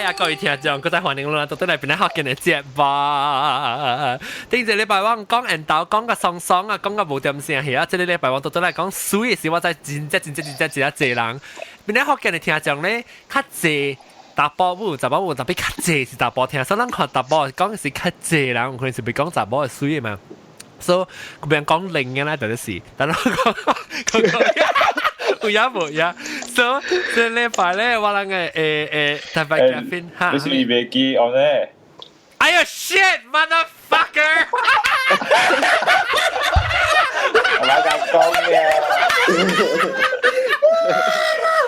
啊，各位聽眾，閣再歡迎你來到來邊咧學見的節目。頂一禮拜我講緣投，講個爽爽啊，講個無點聲戲啊。這个禮拜我倒轉來講媠的時，我知真正真正真正真濟人。邊咧福建的聽眾咧，較濟查埔母，查某母，特別較濟是查埔聽，所以咱看查埔講是較濟人，可能是欲講查某的媠的嘛。所以佢邊講零嘅啦，就是，但係我講講有影無影？所以這禮拜咧，我人嘅特別嘉賓哈，你是袂記哦咧？哎呦 shit motherfucker！我來講嘅。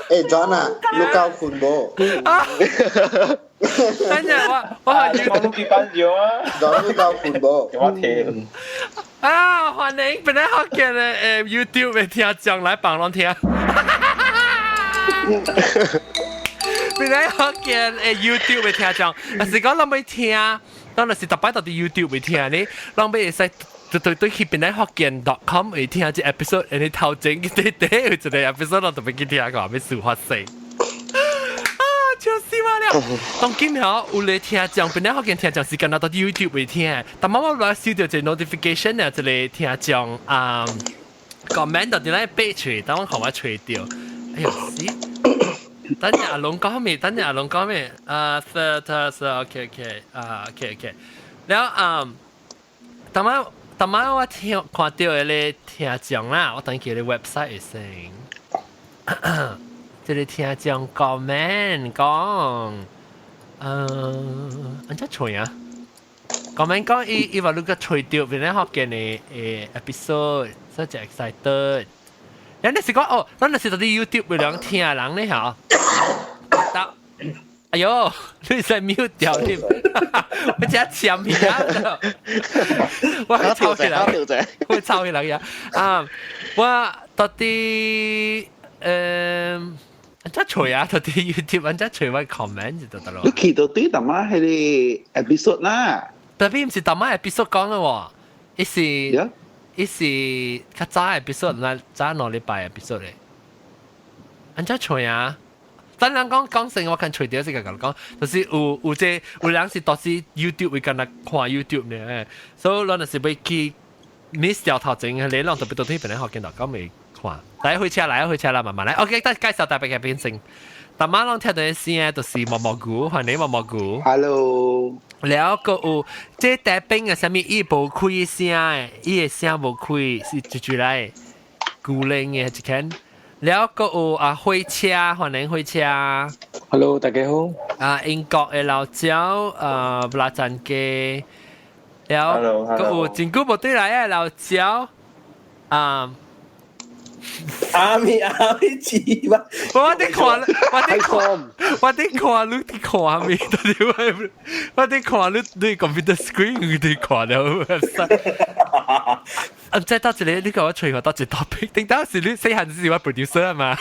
欸，John 啊，你夠睏無？等陣我係我都幾班咗啊！John 你夠睏無？我聽。啊，歡迎本來福建的YouTube 的聽眾來幫攏聽。本來福建的 YouTube 的聽眾，若是講攏欲聽，咱若是逐擺到佇 YouTube 會聽呢，攏欲會使對對對去本來福建 .com 會聽這 episode，你頭前底底有一個 episode，攏特別去聽個，欲事發生。笑死我了！當今吼有咧聽眾，本來福建聽眾是敢若到 YouTube 會聽，但媽媽來收到一個 notification 啊，一個聽眾啊 comment 到佇咱 page，等我看我揣著。哎呦死！等陣阿龍講咩？等陣阿龍講咩？啊，是是是，OK OK，啊 OK OK。了啊，當晚當晚我聽看到一個聽眾啦，我等佢個 website 先。這個聽眾 comment 講，按怎揣啊？comment 講伊伊話你個揣著邊咧福建的episode，所以就 excited。人哋是講哦，咱就是佇 YouTube 會兩聽人咧嚇。得，哎呦，你使 mute 掉添，我真簽起啊！我抄起來，我抄起來呀！啊，我到底按怎揣啊？到底 YouTube 按怎揣我 comment 就得咯。你去到對淡仔彼个 episode 啦。特別毋是淡仔 episode 講的喎，伊是伊是較早 episode，那早2禮拜 episode 咧。按怎揣啊？等人講講成，我看揣著這個講，就是有有這有人是當時 YouTube 會敢若看 YouTube 呢，所以咱若是欲去 miss 掉頭前，你攏特別到對本來學見到講未看。來回車來回車啦，慢慢來。OK，等介紹特別嘅變成，逐晚攏聽到的聲就是毛毛菇，歡迎毛毛菇。 Hello。了閣有這台邊的啥物？伊無開聲的，伊的聲無開，是一句來孤零的一間。了閣有啊火車，歡迎火車。 Hello，大家好。啊，英國的老椒，布拉贊街。了閣有真久無對來的老椒，啊。阿咪阿咪字吧，我佇看，我佇看，我佇看你佇看咩？到底我我佇看你你 computer screen 佇看了 website。啊，再到一個，你共我揣過到一個 topic，頂當時你細漢時是我 producer 嘛？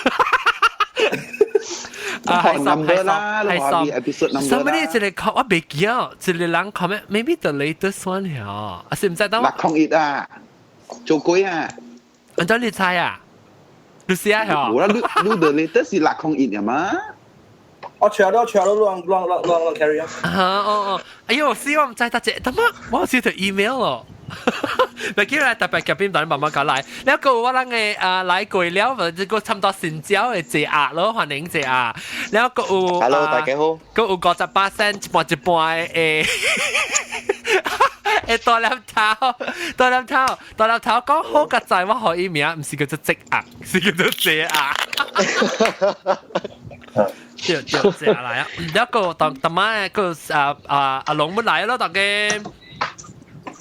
啊，係 number 啦，係十，什麼你一個我袂記哦，一個人 comment，maybe the latest one 嚇，啊是毋知當？601啊，做鬼啊！按怎你猜啊？你試下嚇？無啦，你你 the latest 是601嘛？我全都全都亂亂亂亂亂 carry 啊！啊哦哦，哎呦，死我毋知得這，他媽我有收到 email 咯。咪叫來特別嘉賓，等你慢慢講來。了個我人嘅啊來過了，或者個差唔多新椒的謝壓咯，歡迎謝壓。了個有 Hello，大家好。閣有58仙一半一半的誒大粒頭，大粒頭，大粒頭講好個在，我予伊名，毋是叫做積壓，是叫做謝壓。對對，謝壓來啊！了個當當晚個啊啊阿龍本來咯，大家。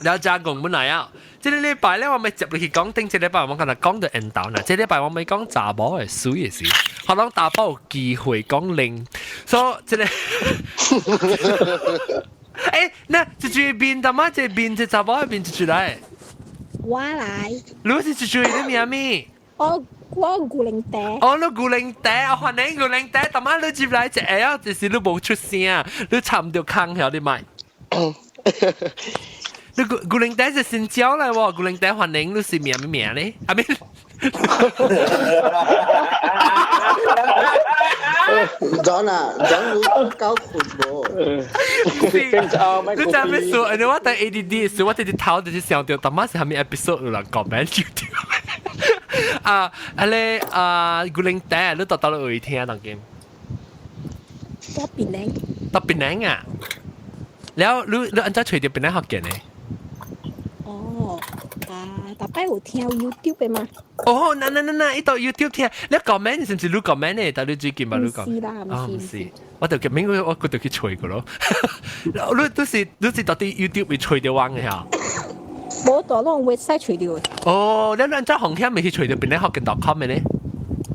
了加工本來啊！這個禮拜咧，我咪接落去講，頂這禮拜我今日講到緣投啦。這禮拜我咪講查某的媠的事，可能查某有機會講零，所以這個，欸，那這句面他媽這面這查某的面一出來，我來。你是這句你名咩？我我牛奶茶。哦，你牛奶茶，我歡迎牛奶茶。他媽你入來一下，就是你無出聲，你插毋著空曉你麥。你牛牛奶茶是新椒來喎，牛奶茶歡迎你是名咩名咧？阿咩？ John 啊，John 你夠困無？你知咩事？因為我睇 ADD 時，我直直頭就是想到，當晚是係咪 episode 有人講咩 YouTube？啊，啊你啊，古靈仔，你到到你會聽當今？到檳城。到檳城啊？了，你你按怎揣著檳城福建的？哦，啊，逐擺有聽 YouTube 的嘛？哦，那那那那，伊到 YouTube 聽，你 comment 是毋是你 comment 呢？但你最近嘛你講？毋是啦，哦，毋是。毋是，我就記明我我就去揣過咯。你都是你是到底 YouTube 會揣著網的嚇？無到攏 website 揣著。哦，你按怎紅險咪去揣著檳城福建 .com 的呢？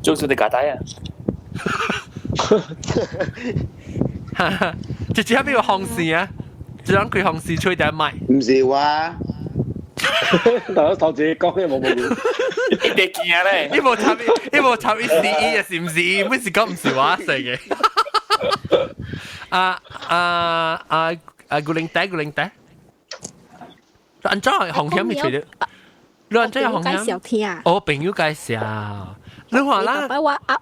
就是你假底啊！哈哈，直接邊個紅線啊？就人開紅線吹點麥。唔是我。大家頭自己講嘅冇冇。一定驚咧！你無插，你無插伊是伊啊，是唔是伊？本是講唔是我食嘅。啊啊啊啊！古靈仔，古靈仔，按怎紅險咪吹得？你按怎紅介紹聽。哦，朋友介紹。你話啦。我啊。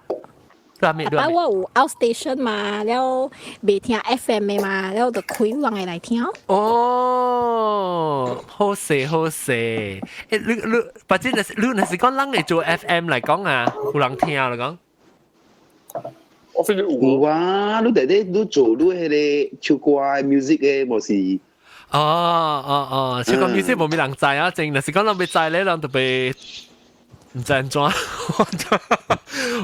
逐擺我有 outstation 嘛，了袂聽 FM 的嘛，了就開人會來聽。哦，好勢好勢。欸，你你，或者若是你若是講人會做 FM 來講啊，有人聽來講。我 feel 有啊，你弟弟你做你彼个唱歌 music 的，無是？哦哦哦，唱歌 music 無咩人知啊，正若是講人欲知咧，人特別。毋知按怎，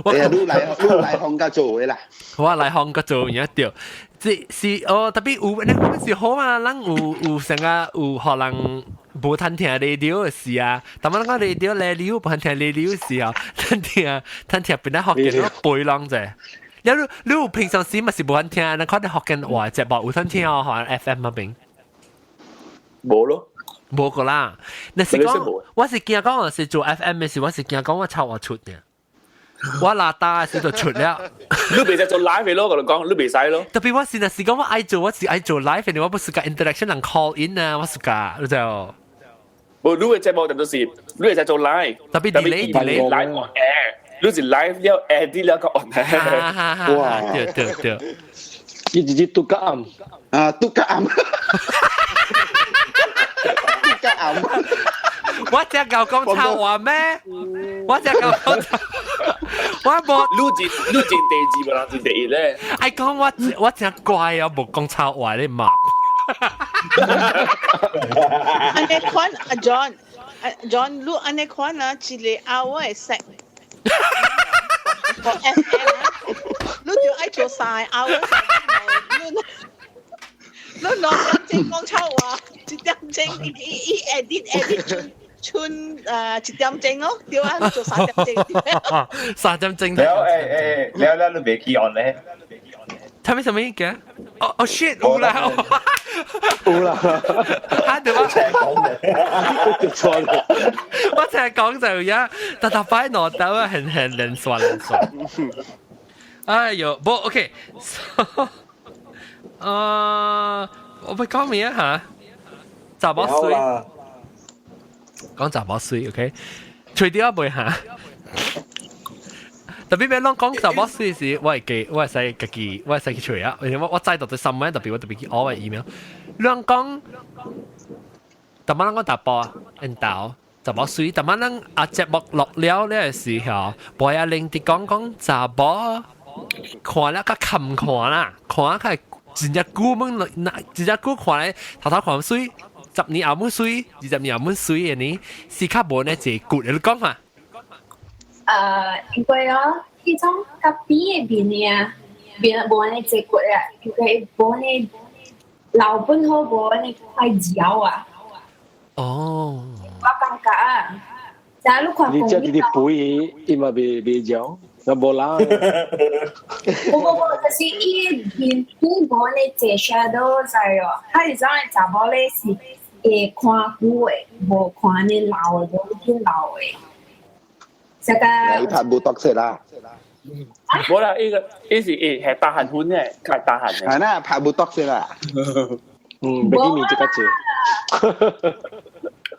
我你來你來香港做的啦，我來香港做而對，這是哦，特別有那個是好啊，咱有有成個有予人無通聽 radio 的時啊，但係咱講 radio radio 無通聽 radio 的時候，咱聽咱聽檳城福建背人者。你你有平常時嘛是無通聽，咱看你福建話節目有通聽哦，可能 FM 那邊。無咯。無個啦，若是講，我是驚講我是做 FM 的時，我是驚講我抄我出嘅，我拿打時就出了。你袂使做 live 咯，我就講你袂使咯。特別我是若是講我愛做，我是愛做 live，我不是個 interaction 人 call in 啊，我是個，你知哦。無，你嘅節目就是你會使做 live，特別 delay delay live on air，你是 live 了 edit 了個 on air。哇，對對對，伊直接拄較暗，啊，拄較暗。我只夠講臭話咩？我只夠講臭，我無。你進你進第二，無人進第一咧。愛講我我真乖啊，無講臭話你嘛。按呢款阿 John，阿 John，你按呢款啊，一个 hour 會使。個 FM 啊，你就愛做三個 hour。你你2點鐘講臭話，1點鐘伊伊 edit edit 春1點鐘哦，對啊，你做3點鐘。 3點鐘。了誒誒，了了你袂記 on 咧？他們什麼意見？哦哦 shit，有啦，有啦，嚇對我錯了，我淨係講就而家，特特擺攞豆啊，很很連刷連刷。哎呦，不 OK，我不講咩啊嚇？查某媠，講查某媠，OK，隨啲啊袂嚇。特別咩攏講查某媠時，我會記，我會使家己，我會使去揣啊。我我知到啲新聞，特別我特別去學我 email。攏講，逐擺攏講查埔啊，緣投查某媠，逐擺咱啊節目落了咧時候，無啊玲佇講講查某看了較堪看啦，看較真正久問，真正久看咧，頭頭看媠，10年後滿媠，20年後滿媠的呢，是較無呢濟骨，你講嘛？因為哦，彼種較扁的面啊，面無按呢濟骨啊，因為無呢老本好無按呢塊嚼啊。哦。我感覺啊，但你看你這直直肥，伊嘛袂袂嚼，那無啦。無無無，就是伊面頂無按呢濟 shadow 在哦，他是種的查某咧是會看久的，無看呢老的，無緊老的。這個你拍無毒色啦。無啦，伊個伊是伊係大漢粉的，較大漢的。係啦，拍無毒色啦。嗯，袂記面這較濟。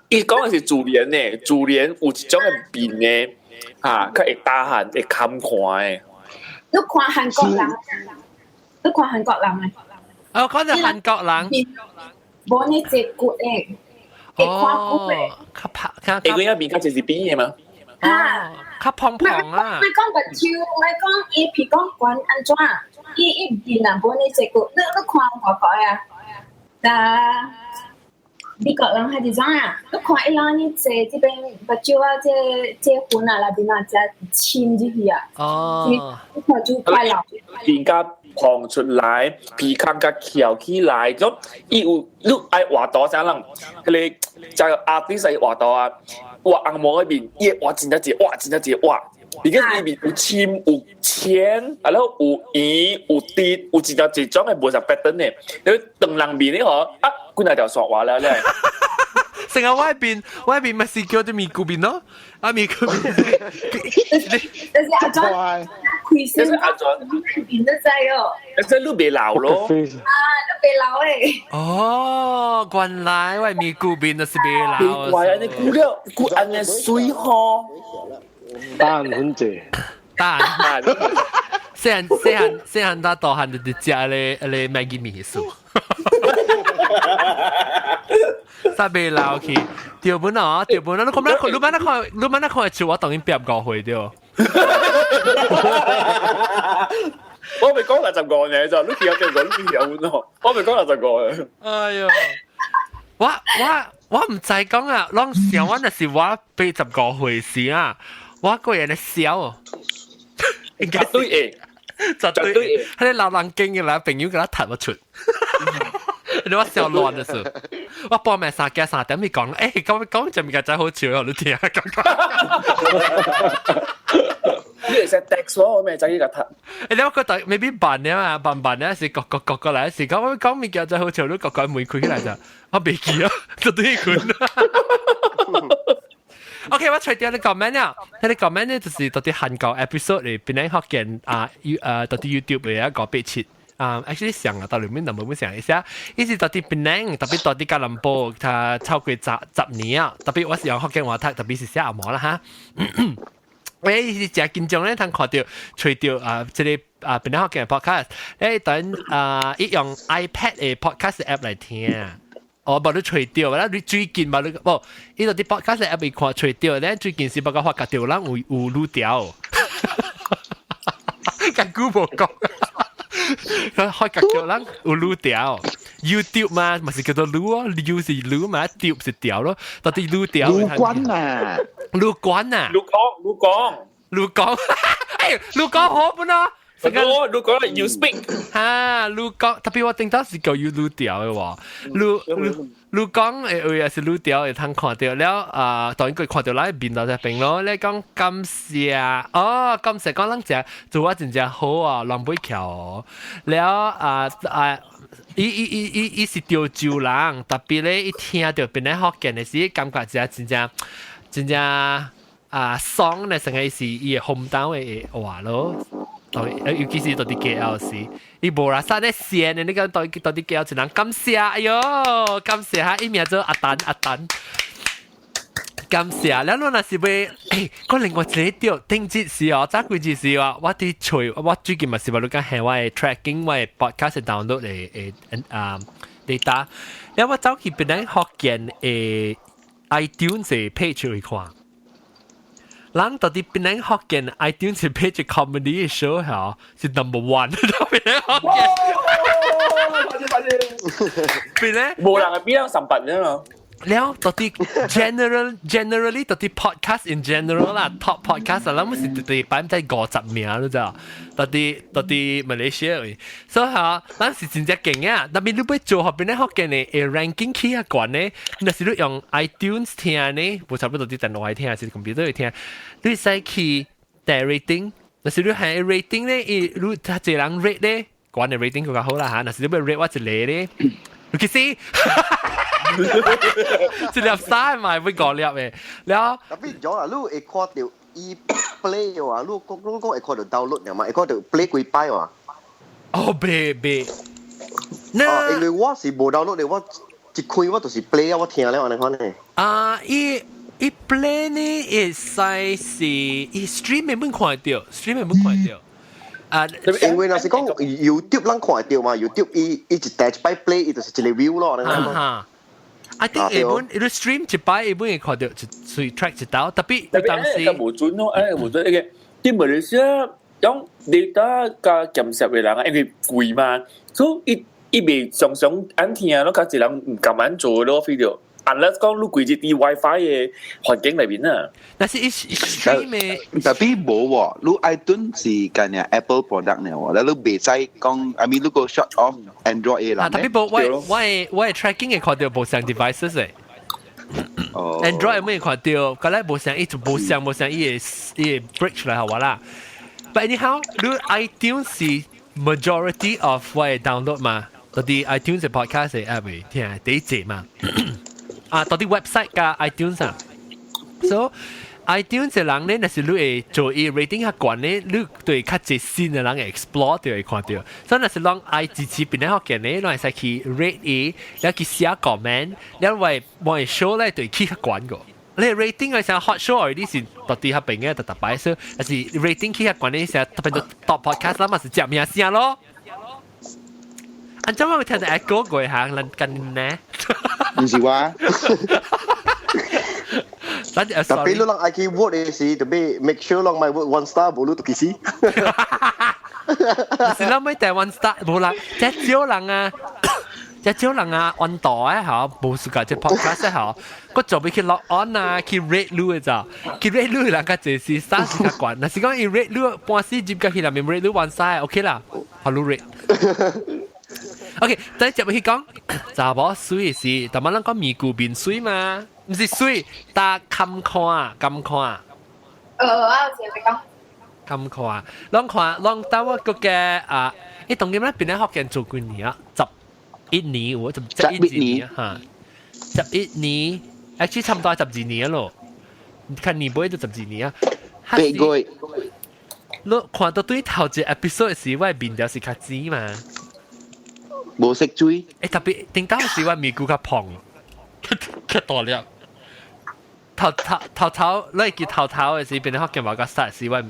伊講的是自然的，自然有一種的面的，哈，較會打汗，會堪看的。你看韓國人，你看韓國人啊？哦，講到韓國人，無呢隻骨的，會看骨的。較胖，較會佢一邊較就是扁嘅嘛。啊，較胖胖啊。莫講目睭，莫講伊鼻講懸按怎，伊面啊無呢隻骨，你看外國啊，但美國人還是怎啊？你看伊人呢坐這邊目睭啊，這這痕啊，內面啊，真深入去啊。哦。你看就快老。面較胖出來，鼻孔較翹起來，咁伊有你愛畫圖啥人？彼個就 artist 愛畫圖啊，畫紅毛嗰面，伊畫真正濟，畫真正濟畫。而家伊面有深有淺，啊了有圓有直，有真正濟種的無仝 pattern 的。你當人面的吼，啊，幾若條線畫了咧。成個外邊咪是叫做咪咕面咯，啊咪咕面。就是阿莊，開心阿莊，面都知哦。即係你袂老咯。啊，你袂老誒。哦，原來我咪咕面就是袂老。怪按呢久了，久按呢水吼。單很濟，單。細漢細漢細漢到大漢就佇食咧咧麥記麵素。煞袂老去，對本啊，對本啊！你看乜看？你乜看？你乜看？笑我當然畢業五歲對。我未講65年就，你記得講你記得咯。我未講65年。哎呦，我毋知講啊，攏想我若是我85歲時啊，我個人咧笑，應該絕對會，絕對會。彼個老人經嘅啦，朋友共我踢我出。你話笑亂的時，我報名三更三點咪講，欸，講講這物件真好笑，你聽講講。你會使 text 我，我咪就去共踢。欸，你我覺得 maybe 扮了啊，扮扮了是各各各個來是講我講物件真好笑，你各個門開起來就，我袂記啊，就對困。OK，我揣著你講咩呢？你講咩呢？就是到底韓國 episode 裏邊福建啊，U 到底 YouTube 嘅一個八七。啊，actually 上啊，到裏面就冇乜上一下，伊是到底檳城，特別到底吉隆坡，他超過10年啊，特別我是用福建話讀，特別是寫阿毛啦哈。誒，伊是誠緊張咧，通看著揣著啊，這个啊，檳城福建 podcast，誒，等啊，伊用 iPad 的 podcast app 來聽。哦，無你揣著，啦，你最近無你，無，伊到底 podcast app 伊看揣著，咧最近是無甲發覺著，人有有愈調。甲久無講。佢開覺著人有愈調，YouTube 嘛，咪是叫做愈哦，愈是愈嘛，調是調咯，到底愈調。愈關啊，愈關啊，愈講愈講愈講，哎，愈講好本啊！如果你 you speak 哈，愈講特別我頂到是叫愈愈調的喎，愈愈愈講的話也是愈調會通看著了啊，當然佢看著咱面頭在邊咯。你講感謝哦，感謝講咱食做我真正好啊，人不橋了啊啊！伊伊伊伊伊是潮州人，特別咧伊聽著檳城福建的時，感覺真真正真正啊爽咧，成個是伊的 hometown 的話咯。尤其是到佇 KL 時，伊無啦，啥咧線的，你講到到佇 KL 一人感謝，哎喲，感謝哈，伊名做阿丹阿丹，感謝。了你若是欲，欸，我另外一个著，頂節時哦，早幾節時哦，我佇揣，我最近嘛是無你講係我的 tracking 我的 podcast download 的的啊 data，了我走去檳城福建的 iTunes 的 page 去看。人到底檳城福建 iTunes page comedy show 嚇是 number one，檳城福建。快啲快啲！檳城無人會比人上班啫嘛。了到底 generally 到底 podcast in general 啦，top podcast 啊，咱們是對50%名你知道？到底到底馬來西亞，所以嚇，咱是真正勁啊！特別你欲做予檳城福建的ranking 起較懸呢，若是你用 iTunes 聽呢，無差不多佇電腦聽還是 computer 聽，你使去訂 rating，若是你係 rating 咧，伊你較濟人 rate 咧，懸的 rating 更較好啦嚇。若是你欲 rate 我一個咧，你其實。一粒三嘛會五粒的，了。特別咗啊，你會看著伊 play 嘅話，你講你講會看著 download 嘛，會看著 play 幾擺話。哦，袂袂。哦，因為我是無 download 的，我一開我就是 play 啊，我聽了按呢款的。啊，伊伊 play 呢會使是伊 stream 會本看著，stream 會本看著。啊，因為若是講 YouTube 咱看會到嘛，YouTube 伊伊一第一擺 play 伊就是一個 view 咯，你明無？哈，I think 下本伊 stream 一擺，下本會看到一隨 track 一道，特別當時無準咯，誒無準，那個啲馬來西亞用 data 加檢攝的人啊，因為貴嘛，所以伊伊袂常常按聽咯，較濟人毋甘按做咯，飛著。unless 講你規日佇 WiFi 的環境內面啊。但是伊 stream 的， Tapi 無喎，你 iTunes 是干呢 Apple product 呢喎，你袂使講，I mean 你個 shut off Android 的啊，人特別無我我我 tracking 會看到無相 devices 的。哦 Android 會看到，個咧無相伊就無相無相伊會伊會 break 出來好話啦。But anyhow，你 iTunes 是 majority of 我會 download 嘛，到底 iTunes 的 podcast 的 app 會聽第一隻嘛。啊，到底 website 加 iTunes 啊。So iTunes 的人咧，若是你會做伊 rating 較懸咧，你對較濟新的人會 explore 就會看到。所以若是攏愛支持邊個學見咧，攏會使去 rate 伊，了去寫 comment，了為我 show 咧對起較懸個。你 rating 嘅時候 hot show 你是到底較平嘅特特擺，所以但是 rating 起較懸咧，成特別做 top podcast 啦嘛是食名聲咯。按怎我會聽到 echo 過行，咱近呢？毋是我。咱特別你人愛去 vote 的時，特別 make sure 攏莫 vote one star，無你就去死。是咱咪台灣 star 無啦，這少人啊，這少人啊，按度啊，嚇，無暑假這 podcast 嚇，我做欲去 log on 啊，去 rate 你的咋，去 rate 你人較濟是 star 是較懸，若是講伊 rate 你半死入到去內面 rate 你 one star OK 啦，好你 rate。OK，等接去講，查某媠是，但係咱講面具面媠嘛，毋是媠，但堪看甘看。我有一個講。甘看，攏看，攏到我個嘅啊，伊當今咧邊咧福建做幾年啊？11年，我11年嚇，十一年，actually 差唔多12年咯。看年尾都十二年啊。 8個月。你看到對頭一 episode 時，我面條是較紫嘛？無識水。欸，特別頂當時我面骨較胖，較大粒。頭頭頭頭，你記頭頭的時，變成福建話較細時，我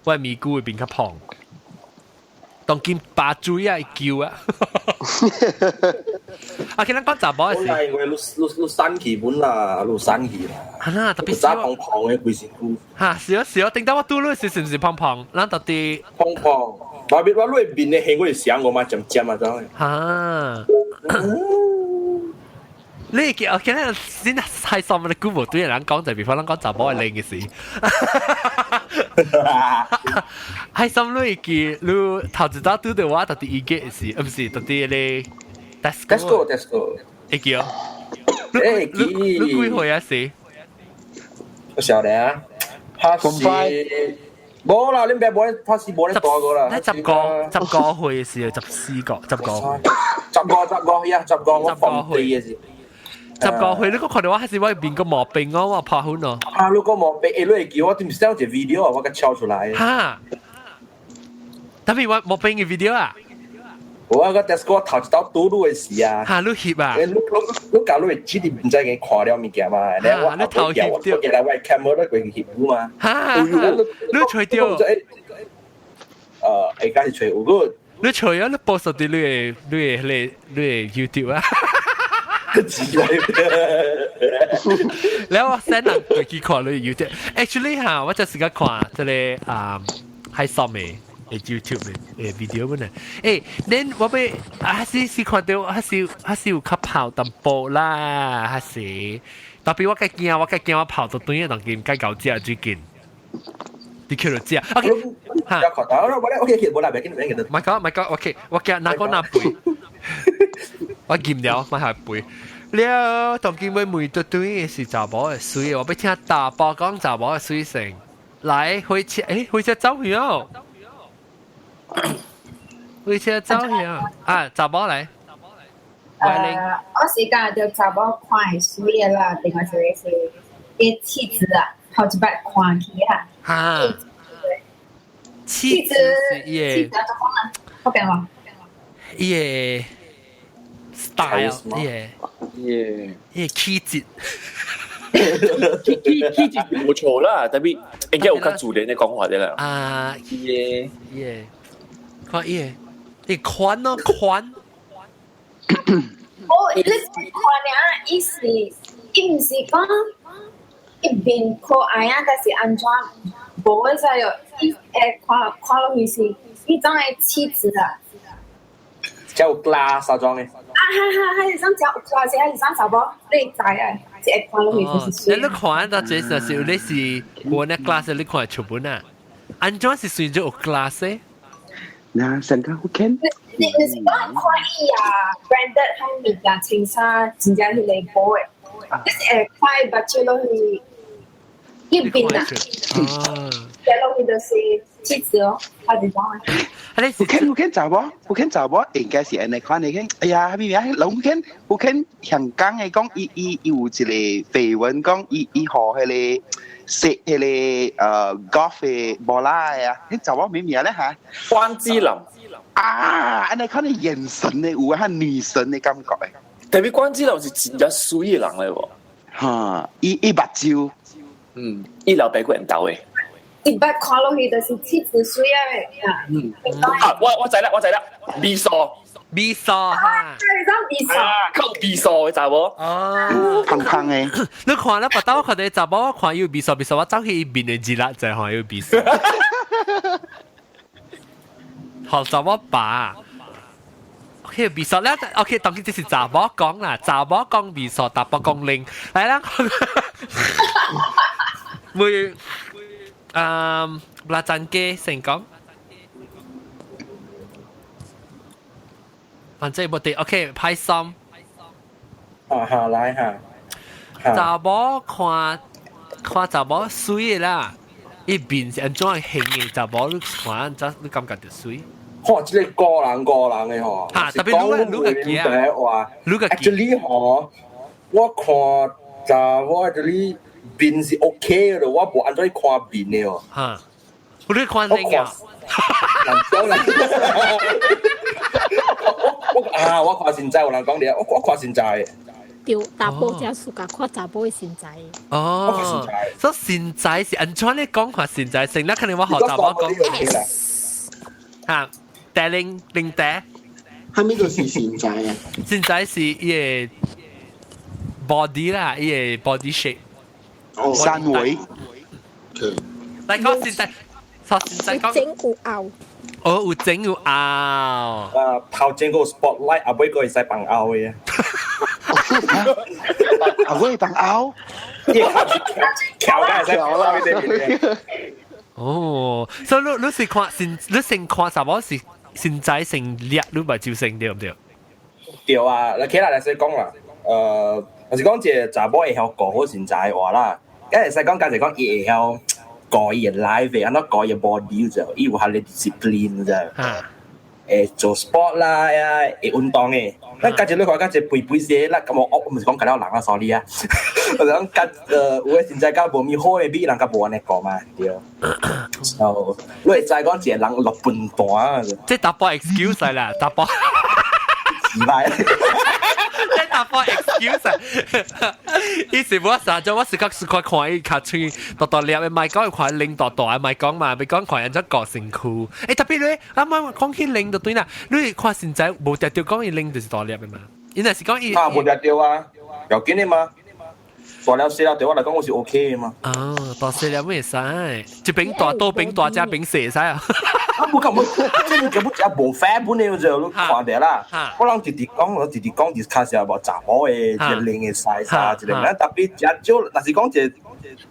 我面骨會變較胖。當今拔水啊，會叫啊！啊，其實講查某的時，因為你你你散去本啦，你散去啦。係啦，特別早胖胖的規身軀。嚇，是啊是啊，頂到我拄你時是毋是胖胖？咱到底胖胖，我我你面的形我是想我嘛，漸漸啊，真。嚇！你記我記得先係上面的 Google 對人講就，比方咱講查某的靚嘅事。係心你記，你頭一早拄到我到底意見是，毋是到底咧 Tesco Tesco 會記哦。會記。你幾歲啊？是？我曉得啊，他是無啦，你別無他是無咧大個啦。你十個歲是14個，十個。十個十個呀，十個我放低嘅是。十個歲你個看到我還是我變個毛病哦，我拍粉哦。啊，你個毛病，欸，你會記我點 send 一個 video 啊，我共抄出來。哈？特別我毛病嘅 video 啊？我個 Tesco 頭一道拄拄的時啊。哈，你翕啊？你你你假你會記得毋知影看了物件嘛？你我你頭翕我記來我 camera 咧過去翕嘛。哈！你揣著？會開始揣有個。你揣啊！你 post 佇你的你的你你的 YouTube 啊？然後我 send 人過去看你 YouTube。Actually 哈，我就是個看這個啊，喺上面的 YouTube 的 video 本來。欸，恁我欲還是是看到還是還是有較泡淡薄啦，還是特別我較驚，我較驚我泡到轉當今該𠢕食最近。你去到食，OK，嚇。OK OK，無啦，別緊，別緊。唔係講，唔係講，OK，我驚哪個哪背，我驗了，買下背。了，當今欲問對對是查某的媠，我欲聽大波講查某的媠先。來，火車，欸，火車走去哦。火車走去啊！啊，查某來。我是感覺查某看會媠的啦，另外一個是伊氣質啊，頭一擺看起啊。哈。氣質，氣質怎講啊？我講話。伊的 style，伊的伊的氣質。氣氣質無錯啦，特別應該有較自然的講法的啦。啊，伊的伊的看伊個，伊寬咯寬。哦，你看啊，伊是伊毋是講伊面可愛啊，但是按怎無會使哦，伊會看看落去是伊種的氣質啊。真有 class 啊裝的。啊哈哈，彼是種真有 class，彼是種查某，你知啊，是會看落去就是媠。你看到這就是你是無那 class，你看出本啊？按怎是算做有 class 的？嗱，成個好傾。你你是講看伊啊，branded 彼物件穿衫，真正彼個無的，你是會看伊目睭落去，伊面啊，睇落去就是氣質哦，他是講的。有傾有傾查某，有傾查某應該是按呢款的傾。哎呀，咩名？攏傾有傾香港的講，伊伊伊有一個緋聞講，伊伊予彼個射彼個golf 的波拉的啊，彼查某咩名咧嚇？關之琳。啊，按呢款的眼神的有啊，女神的感覺的。特別關之琳是真正媠的人來喎。哈，伊伊目睭，嗯，伊老爸個緣投的。一捌看落去就是氣質媠啊！嗯，啊，我我知啦，我知啦，美素，美素哈，係種美素，啊，較有美素的查某。哦，胖胖的。你看啦，白刀我看到查某，我看有美素美素，我走去伊面的字啦，就看有美素。好查某爸。OK，美素咧，OK，當然這是查某講啦，查某講美素，查埔講奶來啦。會。嗯，拉贊機成功，反正無得 OK 派心。啊哈，來哈。查某看看查某媠的啦，伊面是按怎形的？查某你看按怎你感覺著媠？吼，這個個人個人的吼。嚇，特別你你個記啊？話，你個 actually 吼，我看查某 actually 面是 OK 的，我無按怎去看面的哦。嚇，你看臉啊？難講啦。我我啊，我看身材有人講你，我我看身材。對，查埔才 suka 看查某的身材。哦，所以身材是按怎你講看身材，成日肯定我學查某講。嚇，帶領領帶。係咪就是身材啊？身材是伊個 body 啦，伊個 body shape。哦，三圍。來講身材，說身材講。整有凹。哦，有整有凹。啊，頭前個 spotlight，後尾個會使放凹的。後尾放凹。橋梗係使放凹的。哦，所以你你是看身，你先看啥物是身材先叻，你目睭先對毋對？對啊，你起來來先講啦。就是講一個查某會曉顧好身材的話啦，一會使講，假設講伊會曉顧伊的 life，按怎顧伊的 body 就，伊有遐个 discipline 就，會做 sport 啦，會運動的。咱假設你看，假設肥肥些，咱咁我我毋是講共了人啊，sorry 啊，我是講較有的身材較無咪好的，比人較無按呢顧嘛，對。哦，你會知講一個人落笨蛋啊？這查埔 excuse 來啦，查埔。是來。這查埔 excuse 啊！伊是我啥咗，我是較是看看伊較喙大大粒的，莫講看奶大大的，莫講嘛，欲講看按怎顧身軀。欸，特別你啱啱講起奶就對啦，你看身材無定著講伊奶就是大粒的嘛？伊若是講伊啊，無定著啊，要緊的嘛。大粒細粒對我來講我是 OK 的嘛。哦，大細粒會使，一邊大多邊大，這邊細使啊。啊，無咁無，這個根本就無 fair 本的就你看著啦。我人直直講，我直直講就是較是無查某的一個奶的 size 啊，一個咱特別誠少，若是講一個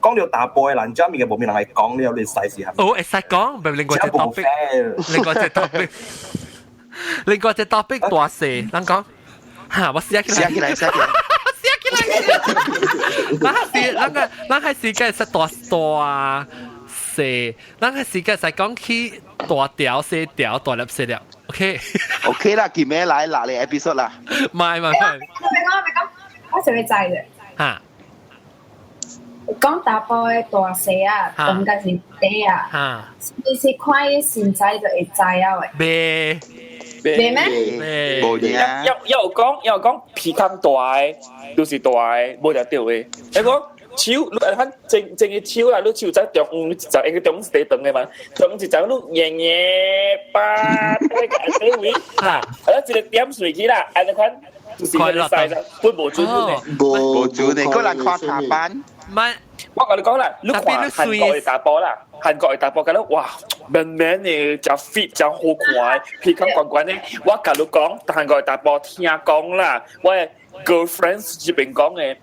講著查埔的人，這物件無咩人會講了，你 size 係。哦，會使講，唔另外一個 topic，另外一個 topic，另外一個 topic 大細，人講，嚇，我寫起來，寫起來，寫起來。寫起來。咱係咱個咱係時間是大大細，咱係時間是講起大條細條大粒細粒，OK。 OK 啦，今日來哪裡 episode 啦？唔係唔係。別講別講，我想欲知咧。嚇。講查埔的大細啊，感覺是短啊，是是看伊身材就會知啊喂。袂。袂咩？無影。要要講要講鼻孔大的，就是大的，無定著的。你講手，你看正正個手啦，你手在中央，就應該中央是第長的嘛，中央一隻你硬硬巴巴，你個位，啊，一個點水去啦，按呢款就是個 size，本無準嘅。無準嘅，過來看卡班。唔係，我同你講啦，你看韓國嘅查埔啦，韓國嘅查埔覺得哇，明明嘅真 fit 真好看，皮康關關嘅。我共你講，韓國嘅查埔聽講啦，我嘅 girlfriend 這邊講嘅，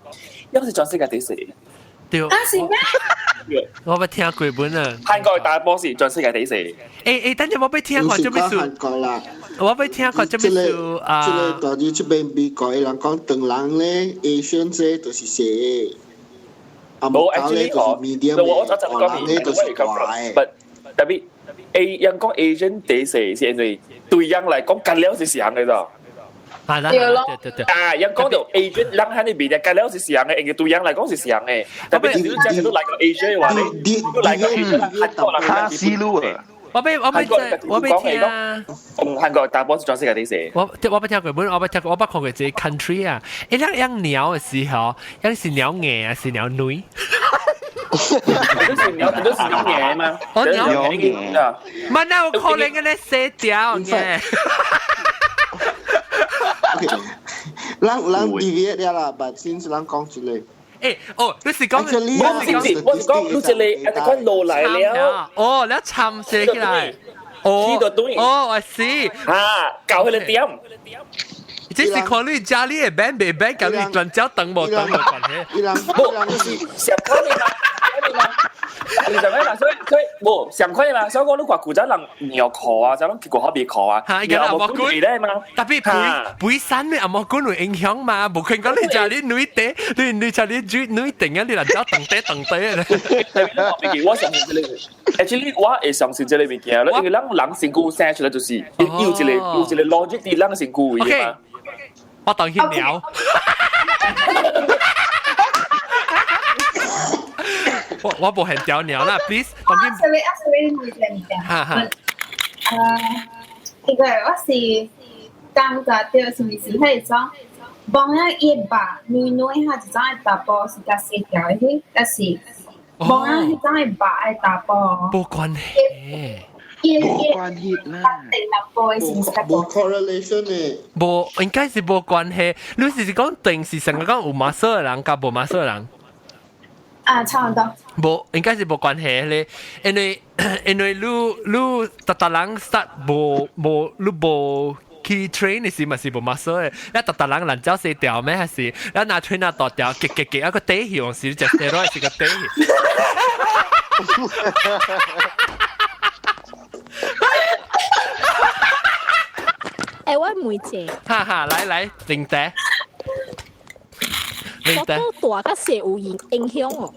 因為是全世界第四。對。啊是咩？我捌聽過本啊。韓國嘅查埔是全世界第四。欸欸，等陣我欲聽看這物事。韓國啦。我欲聽看這物事啊。這個大這邊美國的人講，唐人咧，Asian 這就是細。無，actually 哦，我就講你，我係 come from，but 特別 A 人講 Asian 第四是因為對人來講，隔了是上嘅咋。係啦，對對對。啊，人講到 Asian 人喺呢邊嘅隔了是上嘅，因為對人來講是上嘅。特別你講到來個 Asian 嘅話咧，你來個 Asian 韓國人卡西路啊。我欲聽啊！韓國查埔是全世界第四。我欲聽過本，我欲聽過，我捌看過這個 country 啊。欸，咱養鳥的時候，養是鳥硬還是鳥軟？都是鳥，都是鳥硬嘛。哦，鳥硬。嘛，哪有可能按呢細條嘅？ OK，咱咱 deviate 了啦，but since 咱講這個。欸，哦，你是講，我是我是講，你這個按呢款落來了。哦，你沉寫起來。哦，哦，我知。啊，搞彼個點。這是看你家裡的變袂變，佮你轉角長無長無關係。無，就是上款的嘛，你就咩啦？所以無上款的嘛。所以講你看古早人尿褲啊，就攏結果好別褲啊。嚇，伊個紅毛菌咧嘛。特別肥肥瘦你紅毛菌會影響嘛？無可能講你食你女底，你食你煮女定啊，你來走長底長底咧。我相信這個，actually 我會相信這個物件，因為咱人身軀生出來就是有一個 logic 佇咱身軀位嘛。我當去鳥。我無很屌鳥啦，please。啊，sorry 啊，sorry，唔對唔對。哈哈。這個我是感覺到是毋是彼種，望啊伊肉軟軟哈，一種的查埔是較細條的，抑是望啊彼種的肉的查埔。無關係。無關係啦。無 correlation 的。無，應該是無關係。你是講定是成個講有 muscle 的人佮無 muscle 的人？啊，差不多。無，應該是無關係咧，因為你逐逐人 start 無無你無去 train 的時嘛是無 muscle 的，你逐逐人爛蕉細條咩？還是你若 train 啊大條，結結結一個底去，時食 steroid 是個底去。欸，我問一下。哈哈，來來，玲姐。腹肚大佮細有影響哦。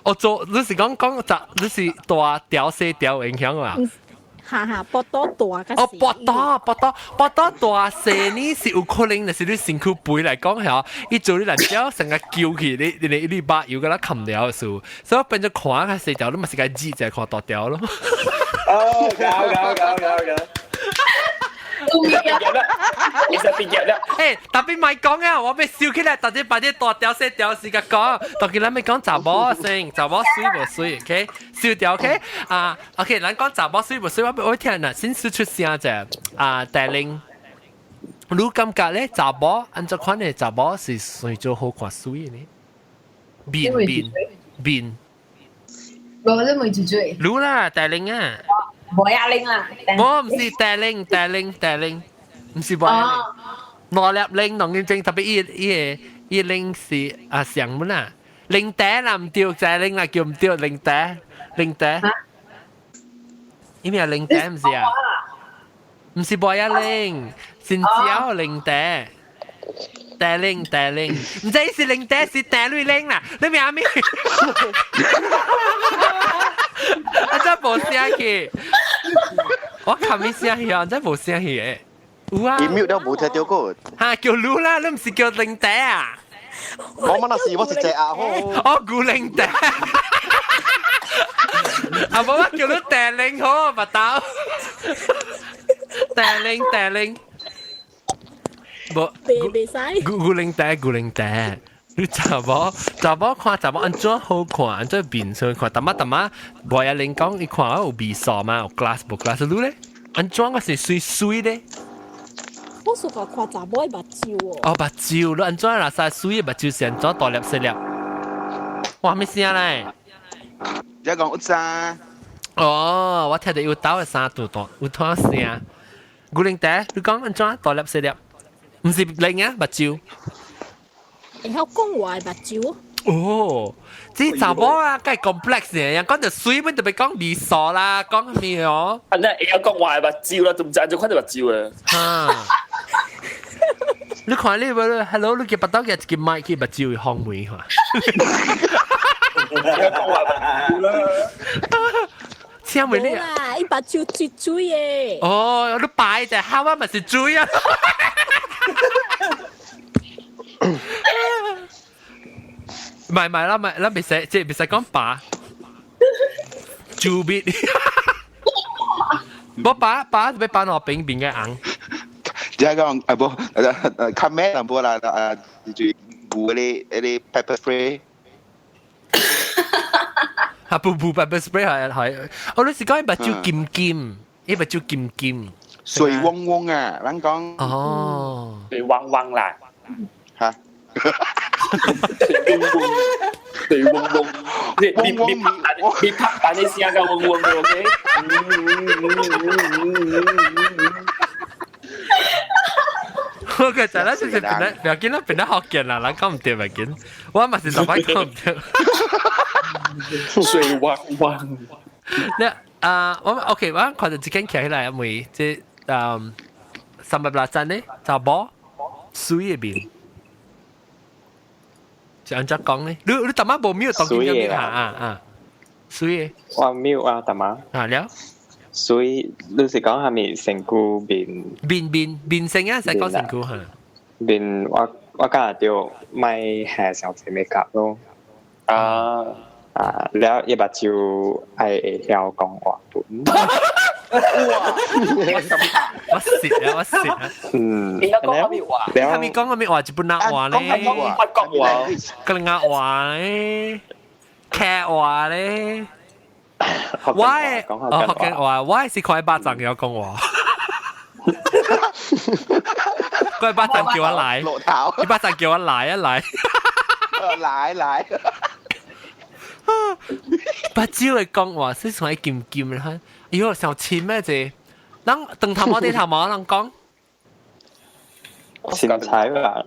哦，做你是講講雜，你是大條細條影響啊？哈哈，腹肚大佮細。哦，腹肚腹肚腹肚大細呢是有可能，就是你身軀肥來講係伊做你爛蕉成個揪去，你把油佮它冚掉的時候，所以變做看較細條，你嘛是共擠者看大條咯。哦，搞搞搞搞搞。畢業啦，其實畢業啦。欸，特別莫講啊，我欲燒起來，到底把啲大條細條時間講，當佢咱欲講查某先，查某媠無媠，OK？燒掉，OK？啊，OK，咱講查某媠無媠，我欲聽啦，先輸出聲者，啊，帶領，你感覺咧查某按怎款的查某是算做好看媠的呢？面面面，無你問住住。你啦，帶領啊。無壓力啦，我毋是帶領帶領帶領，毋是無壓力。兩粒鈴兩點鐘，特別伊個伊鈴是啊上本啊，鈴帶啦毋對，帶鈴啦叫毋對，鈴帶鈴帶。伊名鈴帶毋是啊？毋是無壓鈴，是蕉鈴帶。帶鈴帶鈴，毋知是鈴帶是帶女鈴啦，你明咩？啊！真無聲去，我琴日聲去啊，真無聲去的。有啊。伊 mute 了無聽著過。哈，叫你啦，你毋是叫鈴帶啊？我乜那是我是隻阿好。哦，古鈴帶。啊，無我叫你帶鈴好，白豆。帶鈴帶鈴。無。袂使。古古鈴帶古鈴帶。你查某查某看查某按怎好看，按怎面相看，淡仔淡仔，無一玲講伊看有味素嘛，有 class 無 class，你咧？按怎我是媠媠咧？我是個看查某的目睭哦。哦，目睭，你按怎若使媠的目睭是按怎大粒細粒？哇，咩聲咧？你講有啥？哦，我聽到有兜的聲大大，有拖聲。古靈仔，你講按怎大粒細粒？毋是零啊，目睭。會曉講話的目睭。哦，這查某啊，梗係 complex 嘅，人講就媠，本就別講利索啦，講咩哦？啊，那會曉講話的目睭啦，都毋知按怎看著目睭啊。哈！你看你無？Hello，你嘅腹肚嘅一個麥去目睭會風梅嚇。會曉講話目睭啦。請問你？啦，伊目睭水水的。哦，你擺隻蝦我咪是水啊！唔係唔係啦，唔係啦，別使即係別使講把，豬鼻，我把把就俾把落邊邊嘅硬。即係講啊無，較咩淡薄啦，啊，就補嗰啲 pepper spray。嚇，補補 pepper spray 係係，我你是講目睭金金，伊目睭金金，水汪汪啊，咱講。哦，水汪汪啦。嚇。水汪汪，水汪汪，你你你拍你拍但你聲夠嗡嗡嘅，OK？我個就咧就是變得，不要緊啦，變得學見啦，咱講唔掂咪緊，我嘛是十擺講唔掂。水汪汪。你啊，我 OK，我看到一間起來，因為這三百八盞咧，查某媠的面。是按怎講咧？你淡仔無 mute 當緊嘅啊啊啊！媠的。我 mute 啊，淡仔。啊了。媠，你是講係咪身軀面？面面面性啊，使講身軀嚇。面我感覺著莫下傷濟 make up 咯。啊啊！了伊目睭愛會曉講話本。哇！我蝕啊！我蝕啊！嗯，會曉講啥物話？啥物講啥物話？日本人話咧，講法國話，格林話咧，客話咧。我的哦，福建話，我的是看巴掌有講話。佢巴掌叫我來，佢巴掌叫我來啊來。來來。目睭會講話，是從金金啦。哎喲，上親咩這？咱長頭毛短頭毛，人講。身材吧。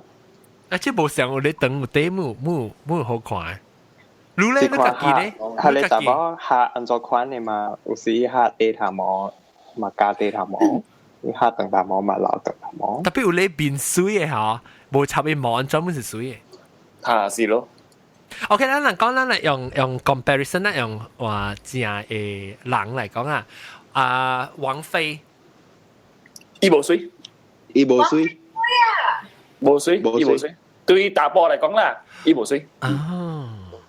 啊，這無像有咧長有短毛毛毛好看。你咧，你家己咧？係你查某下按怎款的嘛？有時伊下短頭毛，嘛加短頭毛；伊下長頭毛嘛留長頭毛。特別有咧變媠的吼，無插伊毛，專門是媠的。嚇是咯。 OK，咱人講，咱來用 comparison 啦，用話正的人來講啊，啊，王菲，伊無媠，伊無媠，無媠，伊無媠。對查埔來講啦，伊無媠。哦，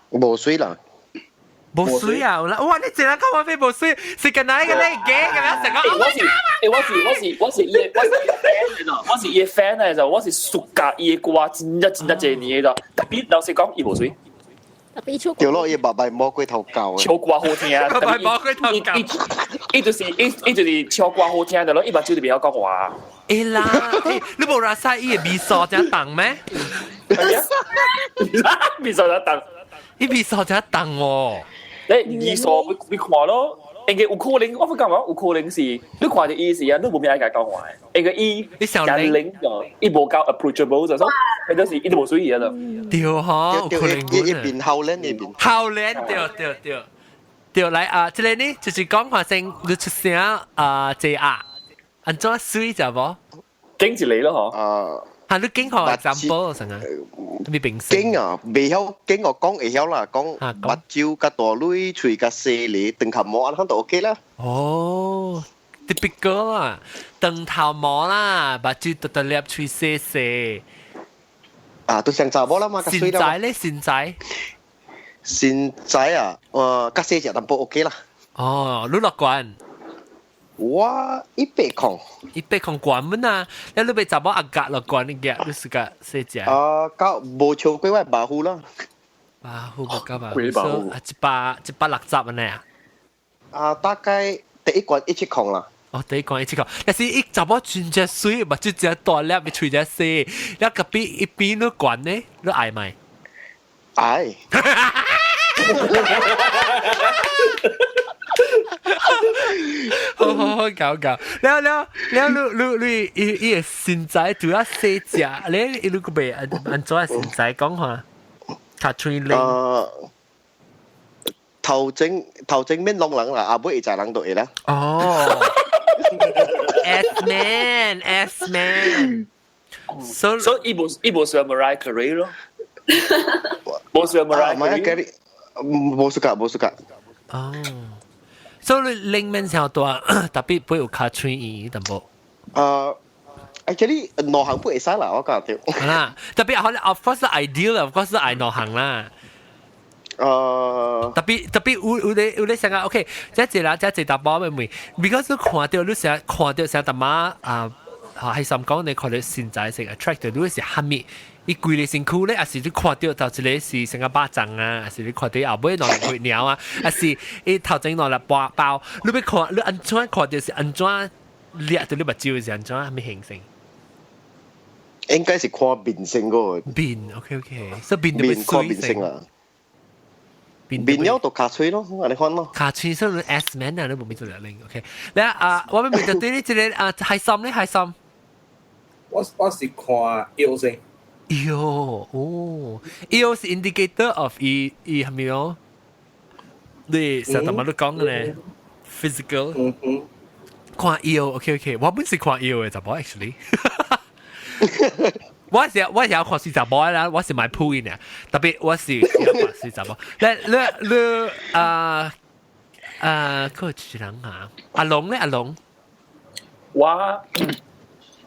無媠啦，無媠啊！哇，你這人講王菲無媠，是個哪一個咧假嘅啦？成個我是，我是我是我是伊，我是 fan 嚟就，我是伊 fan 嚟就，我是熟甲伊的歌真正真正濟年的就，特別老實講，伊無媠。掉落伊白白魔鬼頭教唱歌好聽，白白魔鬼頭教，伊就是伊伊就是唱歌好聽的咯，伊目睭就袂曉講話。會啦，你無拉塞伊的味素這重咩？味素這重，伊味素這重哦。你味素你看咯，應該有可能，我不感覺有可能是，你看著伊是啊，你無咩愛共伊講話的，應該伊人靈就伊無夠 approachable 就說，佢就是伊就無媠伊啦。對吼，有可能一邊後臉一邊後臉，對對對對，來啊，這個呢就是講話先你出聲啊，這啊，按怎媠就無？經一個咯，嗬。啊。嚇，你經過 example 成啊？你平時經啊，袂曉經我講會曉啦，講目睭較大蕊，喙較細膩，長頭毛按呢就 OK 啦。哦，typical 啊，長頭毛啦，目睭大大粒，喙細細。啊，都像查某啦嘛，較身材咧，身材。身材啊，較細隻淡薄 OK 啦。哦，你偌懸？我100控，100控懸滿啊！你你欲查某阿格落懸你夾，你是個細隻。啊，到無超過我百戶啦。百戶無夠百戶，啊，160按呢啊？啊，大概第一關170控啦。哦，第一講一次講，但是伊查某真正水，目睭真大粒，喙真細，了隔壁一邊你管呢，你愛沒？愛。好好好，搞搞，了了了，你你你伊伊个身材主要細隻，你你個袂按怎身材講話？較喙靈。頭前頭前免攏人啦，後尾會知人就會啦。哦。S man S man。So 所以伊無喜歡 Mariah Carey 咯，無喜歡 Mariah Carey。無 suka 無 suka。哦。所以你靈面上大，特別不會有尻喙圓淡薄。 Actually 兩項不會使啦，我感覺。啦，特別可能 of course ideal of course 愛兩項啦。特別特別有有咧有咧想啊，OK，這一人這一查某妹妹，because 你看到你成看到成淡仔啊，係心講你看到身材是 attractive，你是蝦米？伊規個身軀咧，還是你看到頭一個是成個肉粽啊，還是你看到後尾兩粒鳥啊，還是伊頭前兩粒包包？你欲看你按怎看到是按怎掠到你目睭是按怎蝦米形成？應該是看面先個。面，OK OK，所以面面看面先啦。面了就尻喙咯，按呢款咯。尻喙所以 S man 啊，你無咪做兩 OK。你啊，我欲問就對你這個啊，開心咧，開心。我是看腰先。腰哦，腰是 indicator of 伊伊係咪哦？你成日同我都講嘅咧，physical。看腰，OK OK，我本是看腰嘅，查某 actually。我是我是有看水查某啦，我是買鋪嘅，特別我是有看水查某。你你你啊啊，佢一人啊，阿龍咧，阿龍。我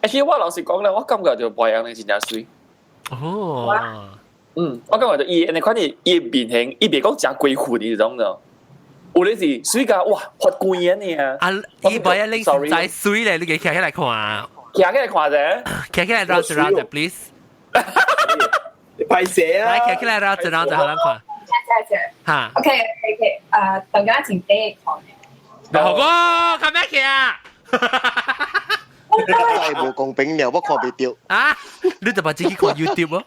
，actually 我老實講咧，我感覺就白楊咧真正媠。哦。我感覺就伊，你看伊伊面型，伊袂講誠過分呢種的。有咧是媠甲哇發光的啊！啊，伊白楊拎在媠咧，你給徛起來看。徛起來看者。徛起來繞一繞者，please。你歹勢啊！來徛起來繞一繞者，好咱看。謝謝。哈。 OK OK OK，等下請第一看。好哥，看咩去啊？真係無公平了，我看袂著。啊！你就把自己看 YouTube 哦。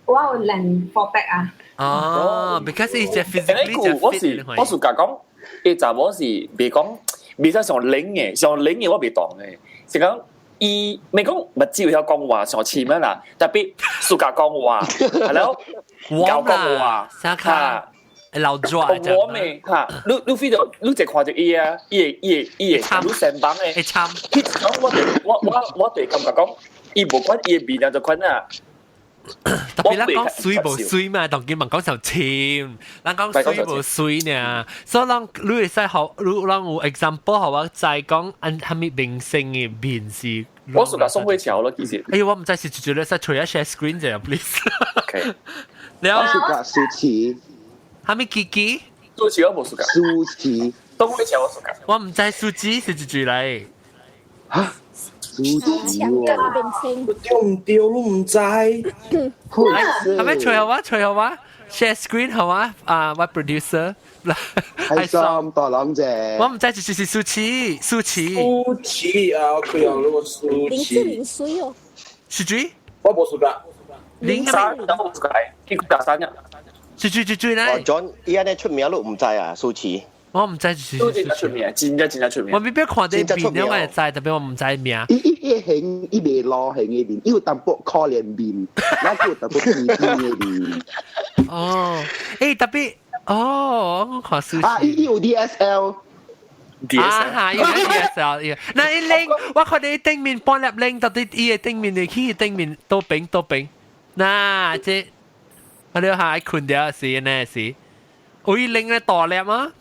我有兩 four pack 啊。哦，because 伊隻 physically 我是我是甲講，伊查某是袂講，袂使上冷嘅，上冷嘅我袂當嘅，是講伊袂講目睭會曉講話上深啊啦，特別暑假講話，係咯，教講話，嚇。老抓我咩嚇？你你 feel 到你就看著伊啊，伊會伊會伊會你成幫的，會參。彼種我就我我我就感覺講，伊無管伊的面啊，就款啊。特別咱講媠無媠嘛，當今嘛講上深，咱講媠無媠呢。所以咱你會使學，你咱有 example 予我知講按蝦米明星的面是。我屬甲宋慧喬咯，其實。哎呦，我毋知是直接使吹一 share screen 者，please。 OK。了。我屬甲舒淇。蝦米琪琪？舒淇我無屬甲。舒淇。宋慧喬我屬甲。我毋知舒淇是一句來。嚇？舒淇喎。對毋對？你毋知？係咪吹好嗎？吹好嗎？share screen 好嗎？啊，我 producer。係三大郎姐。我毋知就是舒淇，舒淇。舒淇啊，我看有那個舒淇。林志玲媠哦。是水？我無屬甲。林三都無屬甲，伊甲三日。是水是水咧。哦，John，伊按呢出名你毋知啊，舒淇。我毋知是舒淇出名，真正真正出名。我未必看到面，我會知，特別我毋知名。伊伊伊型，伊袂老型的面，伊有淡薄可憐面，咱有淡薄甜甜的面。哦，欸，特別，哦，我看舒淇。啊，伊伊有 DSL。啊哈，有 DSL，那伊拎，我看到伊頂面半粒拎，到底伊的頂面的去頂面倒邊倒邊，那這，我哋下困掉是呢是，有伊拎咧大粒嗎？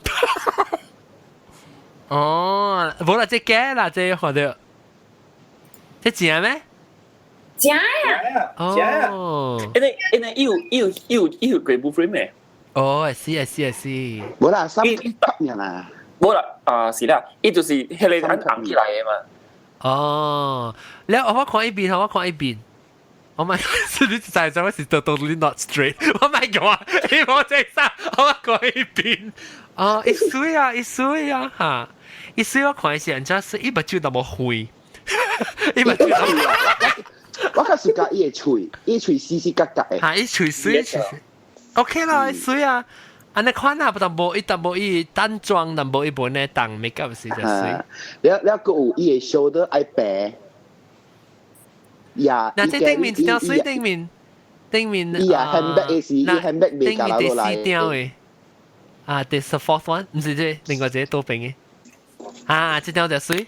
哦，無啦，這假啦，這看到，這正咩？正啊！哦，因為因為伊有伊有伊有伊有幾部 frame 嘅。哦，是啊是啊是。無啦，三級啦。無啦，啊是啦，伊就是彼個按紅起來的嘛。哦，了我看一邊，我看一邊。Oh my god！你知知我是 totally not straight。Oh my god！你冇這啥，我看一邊。哦，伊媠啊，伊媠啊，哈！伊媠我看是按怎媠，伊目睭都無灰，伊目睭都我較喜歡伊的喙，伊喙死死角角的。哈，伊喙媠，OK 啦，伊媠啊。按呢款啊，不但無伊，但無伊淡妝，但無伊本咧當 make up 時就媠。了了，閣有伊的 shoulder 愛白。呀，嗱，這頂面一條媠，頂面頂面。伊啊，handbag 的是，伊 handbag 未加落來。頂面第四條的。啊，this the fourth one，毋是這另外一個倒邊的。啊，這條就媠。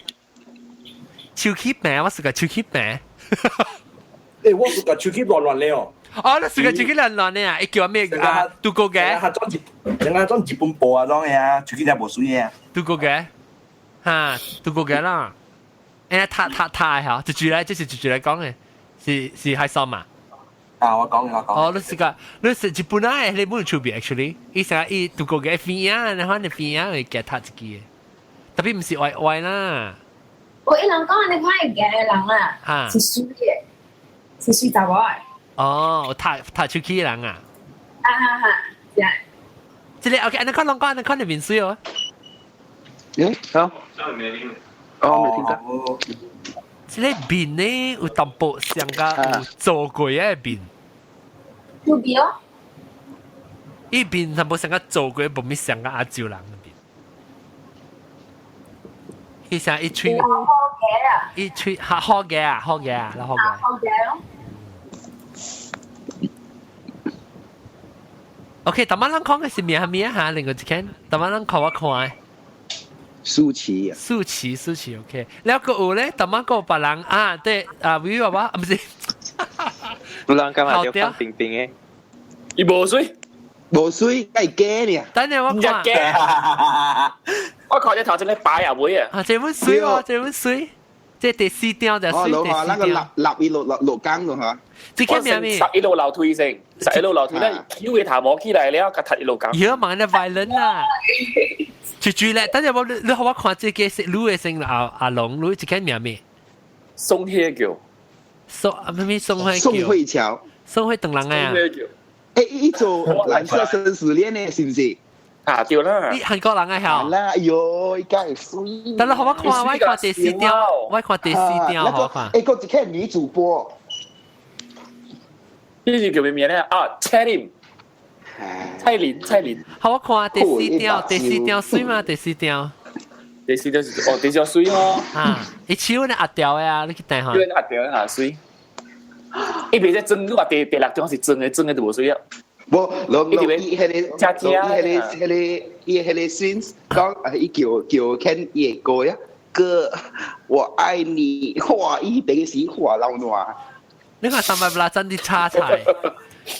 手起平，我是個手起平。欸，我是個手起亂亂的哦。哦，你是個手起亂亂的啊？伊叫咩啊？拄過嘅。他裝日，人家裝日本報啊，裝的啊，手起才無媠的啊。拄過嘅，哈，拄過嘅啦。欸，他他他嚇，一句來，這是一句來講的，是是海參嘛？啊，我講我講。哦，你是個，你是日本啊？你冇出別 actually，伊成伊拄過嘅飛啊，然後你飛啊會夾他一支的，特別毋是歪歪啦。我伊人講你看會夾的人啊，是媠的，是媠查某的。哦，踏踏出去的人啊。啊哈哈，是。這個 OK，按呢看攏講，按呢看你面媠哦。欸，好。哦，沒聽到。這個面呢有淡薄像個有做過的面。做邊哦？伊面淡薄像個做過，無咪像個亞洲人的面。伊像一喙，好嘅啊！一喙好好嘅啊，好嘅啊，好嘅。好嘅咯。 OK，逐擺咱講的是咩咩哈？另外一間，逐擺咱看我看。舒淇啊，舒淇，舒淇，OK。了閣有咧，逐擺閣有別人啊，對啊，維爸爸啊，毋是。有人感覺就范冰冰的？伊無媠，無媠，會假呢？等下我看。假。我看這頭前咧擺啊尾啊。啊，這本媠哦，這本媠，這第四條就媠，第四條。那個立立一路落落崗咯嚇。這個名咩？十一路樓梯先，十一路樓梯咧，翹個頭毛起來了，佮踢一路崗。妖問你 violent 啦。住住咧，等陣我你你好我看這個是女的先阿阿龍，女這個名咩？宋慧喬。宋咩咩宋慧喬？宋慧喬。宋慧等人啊。欸，伊做藍色生死戀呢，是毋是？啊，對啦。你韓國人啊，曉？啦，哎喲，伊梗會媠。等下好我看，我看第四條，我看第四條，好看。欸，閣一個女主播。呢個叫咩名咧？啊，蔡琳。蔡琳，蔡琳。好，我看第四條，第四條媠嘛？第四條。第四條是哦，第四條媠哦。啊，伊手呢壓掉的啊，你去睇下。手壓掉啊，媠。伊袂使裝，你話第第六張是裝的，裝的就無媠啊。無，攏攏伊彼個，食食伊彼個，彼個，伊彼個 scenes 講，伊叫叫 Ken 伊的歌呀，哥，我愛你，哇，伊彼個時哇老爛。你看三百八真啲炒菜，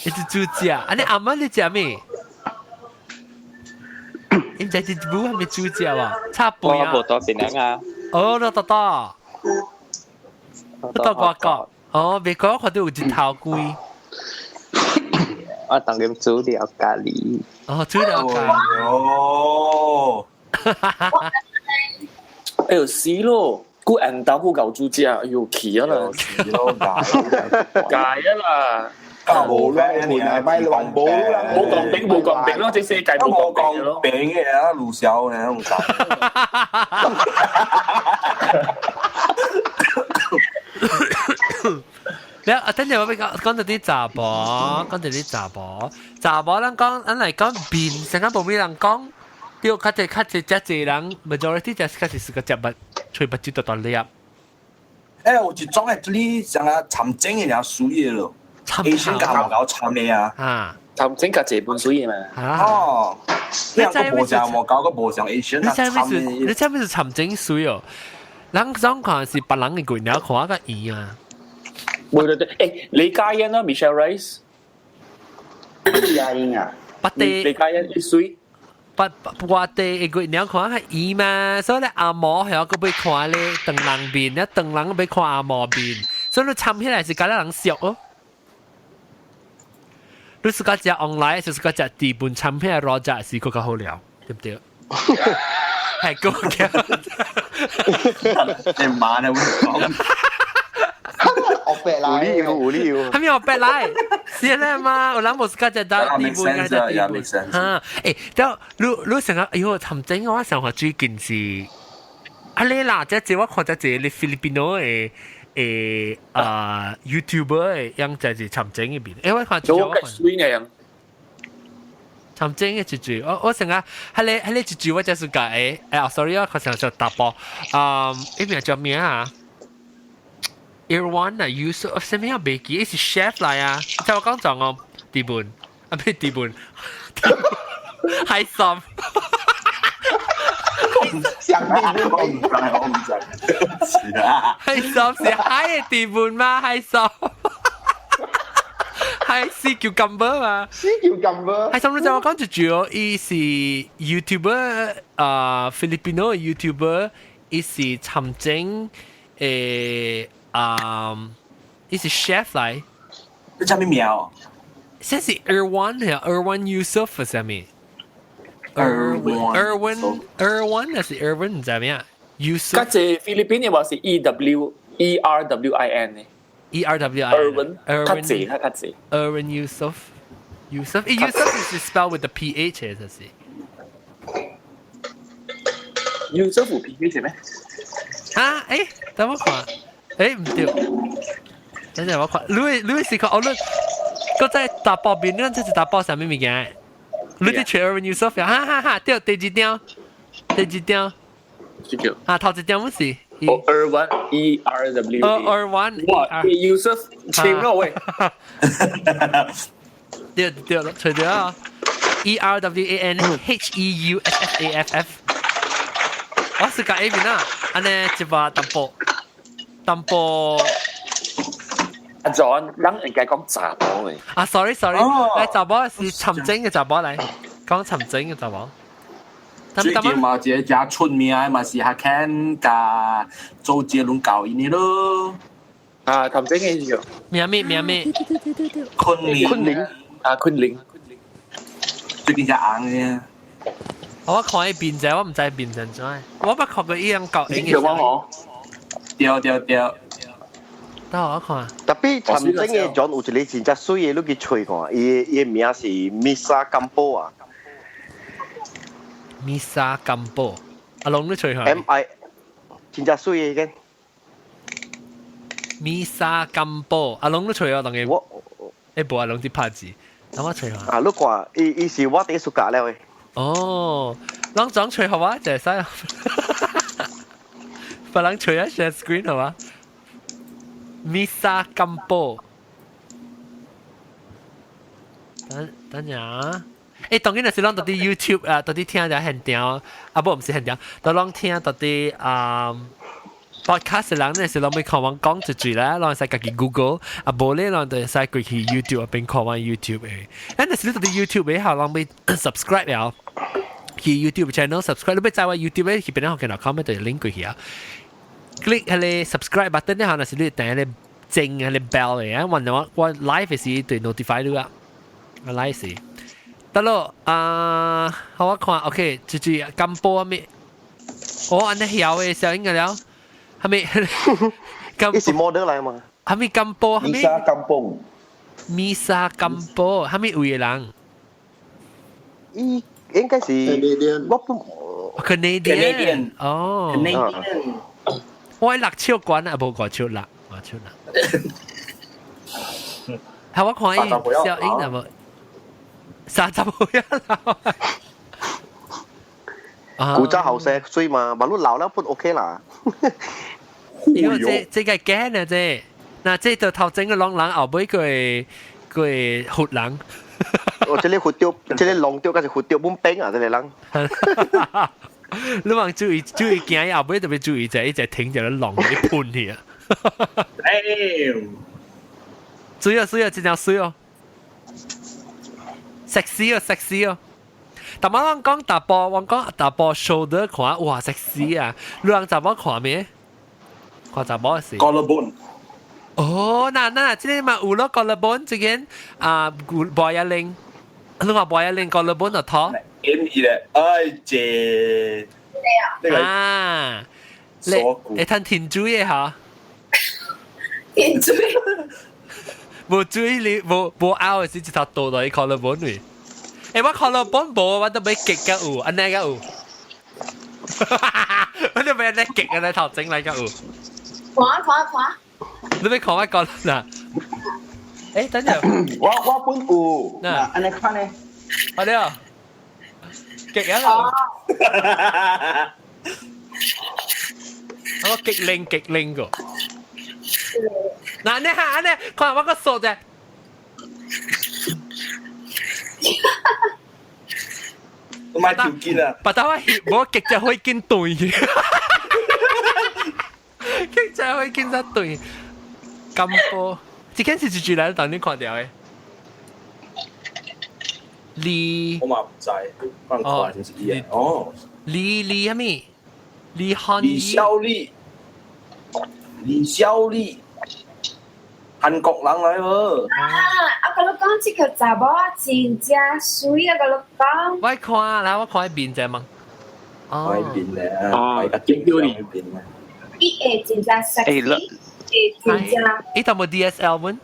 一直煮食，啊你阿媽你食咩？你毋知這母係咪煮食喎？炒飯啊？我無到檳城啊。哦，你到到，你到外國。哦，美國我看到有一頭龜。我當然煮了咖喱。哦，煮了咖喱。哦。哎呦死咯！古硬豆古舊煮食，哎呦氣啊啦！死咯，解啊啦！無啦，你啊，咪環保啦，冇講餅冇講餅咯，這世界冇講餅咯。餅嘅啊，盧小呢，唔使。你啊，等陣我俾講講到啲查某，講到啲查某，查某咱講，咱來講面，成間無咩人講，對，較濟較濟遮濟人，majority 就較濟是個食物，吹目睭大大粒。欸，有一種係你像啊參精的爾媠的咯，醫生教無夠參的啊。啊，參精較濟本媠的嘛。哦，你個無像無夠，個無像醫生啊參的。你知咩是參精媠哦？人總看是別人的鬼鳥看較圓啊。對對對，欸，李嘉欣啊，Michelle Rice。李嘉欣啊，別地。李嘉欣伊媠。不不，我地個月看較圓嘛，所以咧阿毛係個欲看咧長人面，咧長人欲看阿毛面，所以你參起來是佮人熟哦。你是講食 online，就是講食日本產品的羅食是閣較好料，對毋對？係夠嘅。你慢啊，會講。學白來，有理由，有理由。係咪學白來？是咧嘛，有人無是家只打地盤，家只地盤。嚇，欸，但你你成日，哎呦，尋整我想話最近是，啊你啦，這這我看這這你菲律賓的誒啊 YouTuber 的樣在是尋整嗰邊，欸，我看做個水呢樣。尋整嘅一句，我我成日喺你喺你一句我就是講誒，欸，sorry 啊，我成日就答波，啊，呢邊叫咩啊？Irwan 啊，Yusuf 什麼啊？未記，伊是 chef 來啊！就我講講哦，地盤啊，咩地盤？海參。想我唔知，我唔知。是啊。海參是海嘅地盤嗎？海參。係 sea cucumber 嘛？sea cucumber。海參你知我講一句哦，伊是 YouTuber 啊，Filipino YouTuber，伊是尋整誒。啊，伊是 chef 來。你叫咩名？這是 Erwan 係 Erwan Yusuf 係啥物？Erwin Erwin Erwan 還是 Erwin 唔知咩啊？Yusuf。嗰隻菲律賓嘅話是 E W E R W I N 呢？E R W I N。 Erwin 較濟較較濟。 Erwin Yusuf Yusuf Yusuf is spelled with the P H 嘅，這是。 Yusuf 有 P H 咩？啊，誒，等我看。誒唔對，等陣我看，你你是看哦，你嗰在打包邊，你這是打包啥物物件？你佇揣 Erwin Yusuf 哈哈哈，對，第二張，第二張，啊，頭一張乜事？哦，Erwin E R W。哦，Erwin。哇，Yusuf 簽咯喂。對對咯，揣著啊，E R W A N H E U S S A F F。我是個 A 邊啊，按呢一百淡薄。淡薄阿 John，咱應該講查某嘅。啊，sorry sorry，來查某是尋整嘅查某來，講尋整嘅查某。最近嘛，一個誠出名的嘛是哈肯佮周杰倫搞伊呢咯。啊，尋整嘅是名咩名咩？昆凌。昆凌。啊，昆凌。最近誠紅嘅。我看伊面者，我毋知面成怎。我捌看過伊樣搞影嘅。我對對對。等我看。 Tapi 尋整嘅 John 有一個真正媠嘅，你去揣看，伊伊名是 Misa Campo 啊。 Misa Campo，阿龍你揣看。 M I，真正媠嘅間。 Misa Campo，阿龍你揣我當嘅。我，欸無阿龍佇拍字，等我揣看。啊，你看，伊伊是我佇暑假了嘅。哦，攏總揣好啊，就會使。別人揣啊 share screen 好嘛？Misa Campo，等等陣。欸，當然若是攏佇 YouTube 啊，佇聽就現場，啊無毋是現場，都攏聽佇啊 podcast 人咧是攏欲看阮講一句啦，攏會使家己 Google，啊無咧攏就會使過去 YouTube 入邊看阮 YouTube 的。啊，若是你佇 YouTube 的下，攏欲 subscribe 了，去 YouTube channel subscribe，你欲知我 YouTube 咧去邊個見到 comment 就 link 過去啊。click 彼個 subscribe button 咧，可能是你訂彼個鐘彼個 bell 的啊，原來我我 live 時對 notify 你啊，我 live 時。得咯，啊，好我看，OK，這這金波咩？哦，按呢曉的小英個了，係咪？伊是 model 來嘛？係咪金波？米沙金波。米沙金波，係咪位的人？伊應該是我不 Canadian 哦，Canadian。我六尺懸啊，無五尺六，五尺六。係我看伊小英有無？30歲啦。古早後生媠嘛，嘛你老了不 OK 啦。因為這這個驚啊，這，那這就頭前個攏人後尾個個佛人。哦，這個佛雕，這個龍雕，還是佛雕本兵啊，這個人。你望注意注意驚，後尾特別注意就一直停就龍一噴去啊。哎，媠啊媠啊，真正媠哦。sexy 哦，sexy 哦。但我講查埔，我講查埔 shoulder 看，哇，sexy 啊！你人查某看咩？看查某是。 Collarbone。哦，那那，這個嘛有咯，collarbone 這間啊，博一玲，你話博一玲 collarbone 就拖。 M 二咧，哎姐。啊，你你睇天主嘅嚇？天主。無注意力，無無拗嘅時，一頭倒落去 collarbone 位。欸，我 collarbone 無，我都欲結個有，按呢個有。我都欲按呢結嘅咧頭整來個有。看看看。你欲看我講嗱？欸，等陣，我本有，嗱，按呢看咧。好了，結啊！我極靈極靈個。嗱，你下你看我個數啫。唔係條件啊！不但我我極就可以見對，極就可以見得對。金波，這件事就住來當你看到的。李，我嘛唔知，可能看先是伊啊。哦，李李啥物？李漢李孝利，李孝利，韓國人來無？啊！我共你講，這個查某真正媠啊！共你講。我看啦，我看面者嘛。哦。看面咧，哦，見到你面咧。伊會真正 sexy，會真正。伊有無 DSL 本？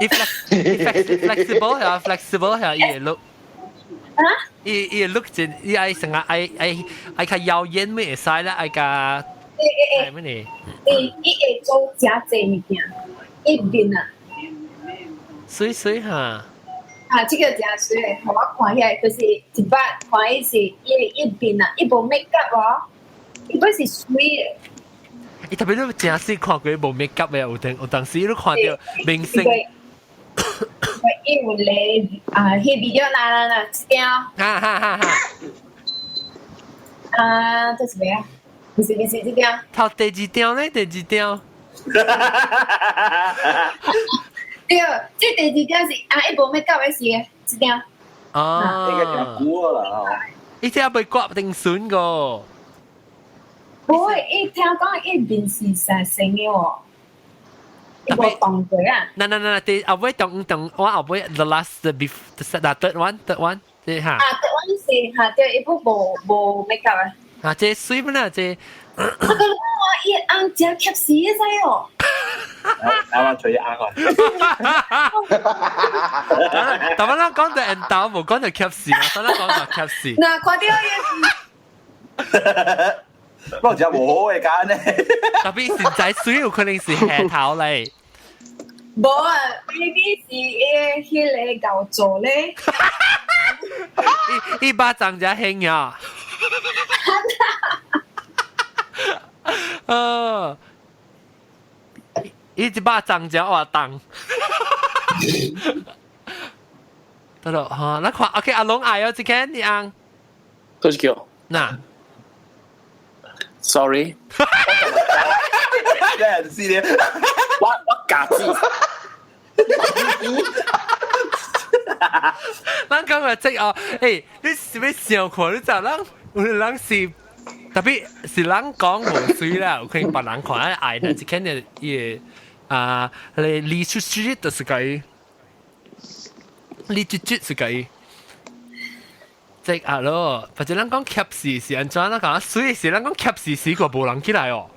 伊 flexible 係 flexible 係伊會 look。啊？伊伊會 look 真，伊愛成日愛愛愛較妖豔咩會使啦，愛較。欸欸欸。咩呢？伊伊會做誠濟物件，伊面啊。媠媠哈。啊，這個誠媠，予我看起來就是一擺看伊是伊伊面啊，伊無 make up 哦，伊本是媠的。伊特別你誠媠看過無 make up 的，有當有當時你看著明星。伊有咧啊，彼 video 啦啦啦，這張。哈哈哈哈。啊，這是咩啊？不是不是這張。頭第二張咧，第二張。對，這第二張是啊，伊無 make up 的是這張。哦。呢個真久啦。伊這袂掛定損個。無會，伊聽講伊面是實生的哦。伊無動過啊。嗱嗱嗱，第後尾動動，我後尾 the last the before the third one third one 這哈。啊，third one 是哈，對，伊不無無 make up 啊。啊，這媠本啊，這。我講我伊紅真貼死的知哦。啱啱除咗啱啊。但係咱講到緣投，無講到貼死嘛，咱講到貼死。嗱，看到伊。不過真無好嘅間呢。特別現在媠有可能是下頭嚟。無啊，maybe 是伊彼個𠢕做咧。伊巴掌才興呀。呃，伊一巴掌才活動。得咯，哈，咱看，OK，阿龍愛哦，這間你紅。多謝叫。嗱，sorry。真係知咧，我夾子。咱講個這哦，欸，你是欲想看？你知咱有人是特別是人講無媠啦，有可能別人看愛啦，這肯定伊啊，你李出出就是個，李出出是個，這啊咯，或者咱講夾死是按怎？咱講媠是咱講夾死時個無人起來哦，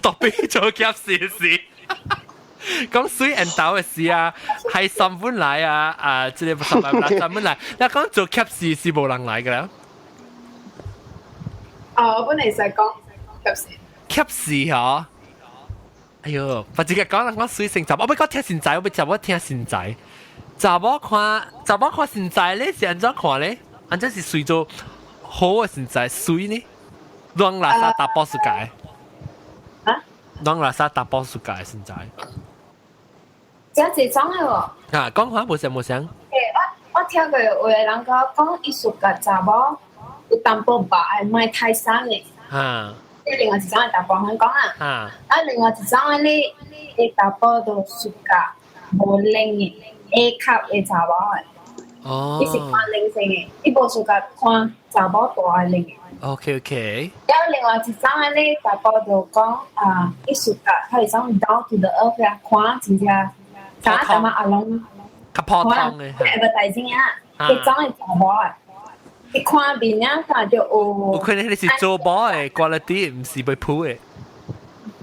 特別做夾死時。講媠緣投的事啊，係三本來啊，啊，這個三本三本來，你講做夾死是無人來㗎啦。哦，我本來是講夾死。夾死嗬，哎喲，或者講人講媠身材，我欲講聽身材，我欲查某聽身材。查某看，查某看身材咧是按怎看咧？按怎是隨做好的身材媠呢？攏垃圾查埔世界。啊？攏垃圾查埔世界身材。真濟種的哦。啊，講話無相無相。欸，我聽過有的人講講伊屬個查某有淡薄肉的，莫太瘦的。啊。這另外一種的查埔番講啊。啊。啊，另外一種的咧，的查埔就屬個無奶的 A 級的查某的。哦。伊是看奶性的，伊無屬個看查某大的奶的。 OK OK。了另外一種的咧，查埔就講啊，伊屬個他是種 down to the earth 啊，看真正。啥什麼阿龍？較普通的。 advertising 啊，彼種的查某啊，伊看面啊，看著有。有可能彼是做某的 quality，毋是被鋪的。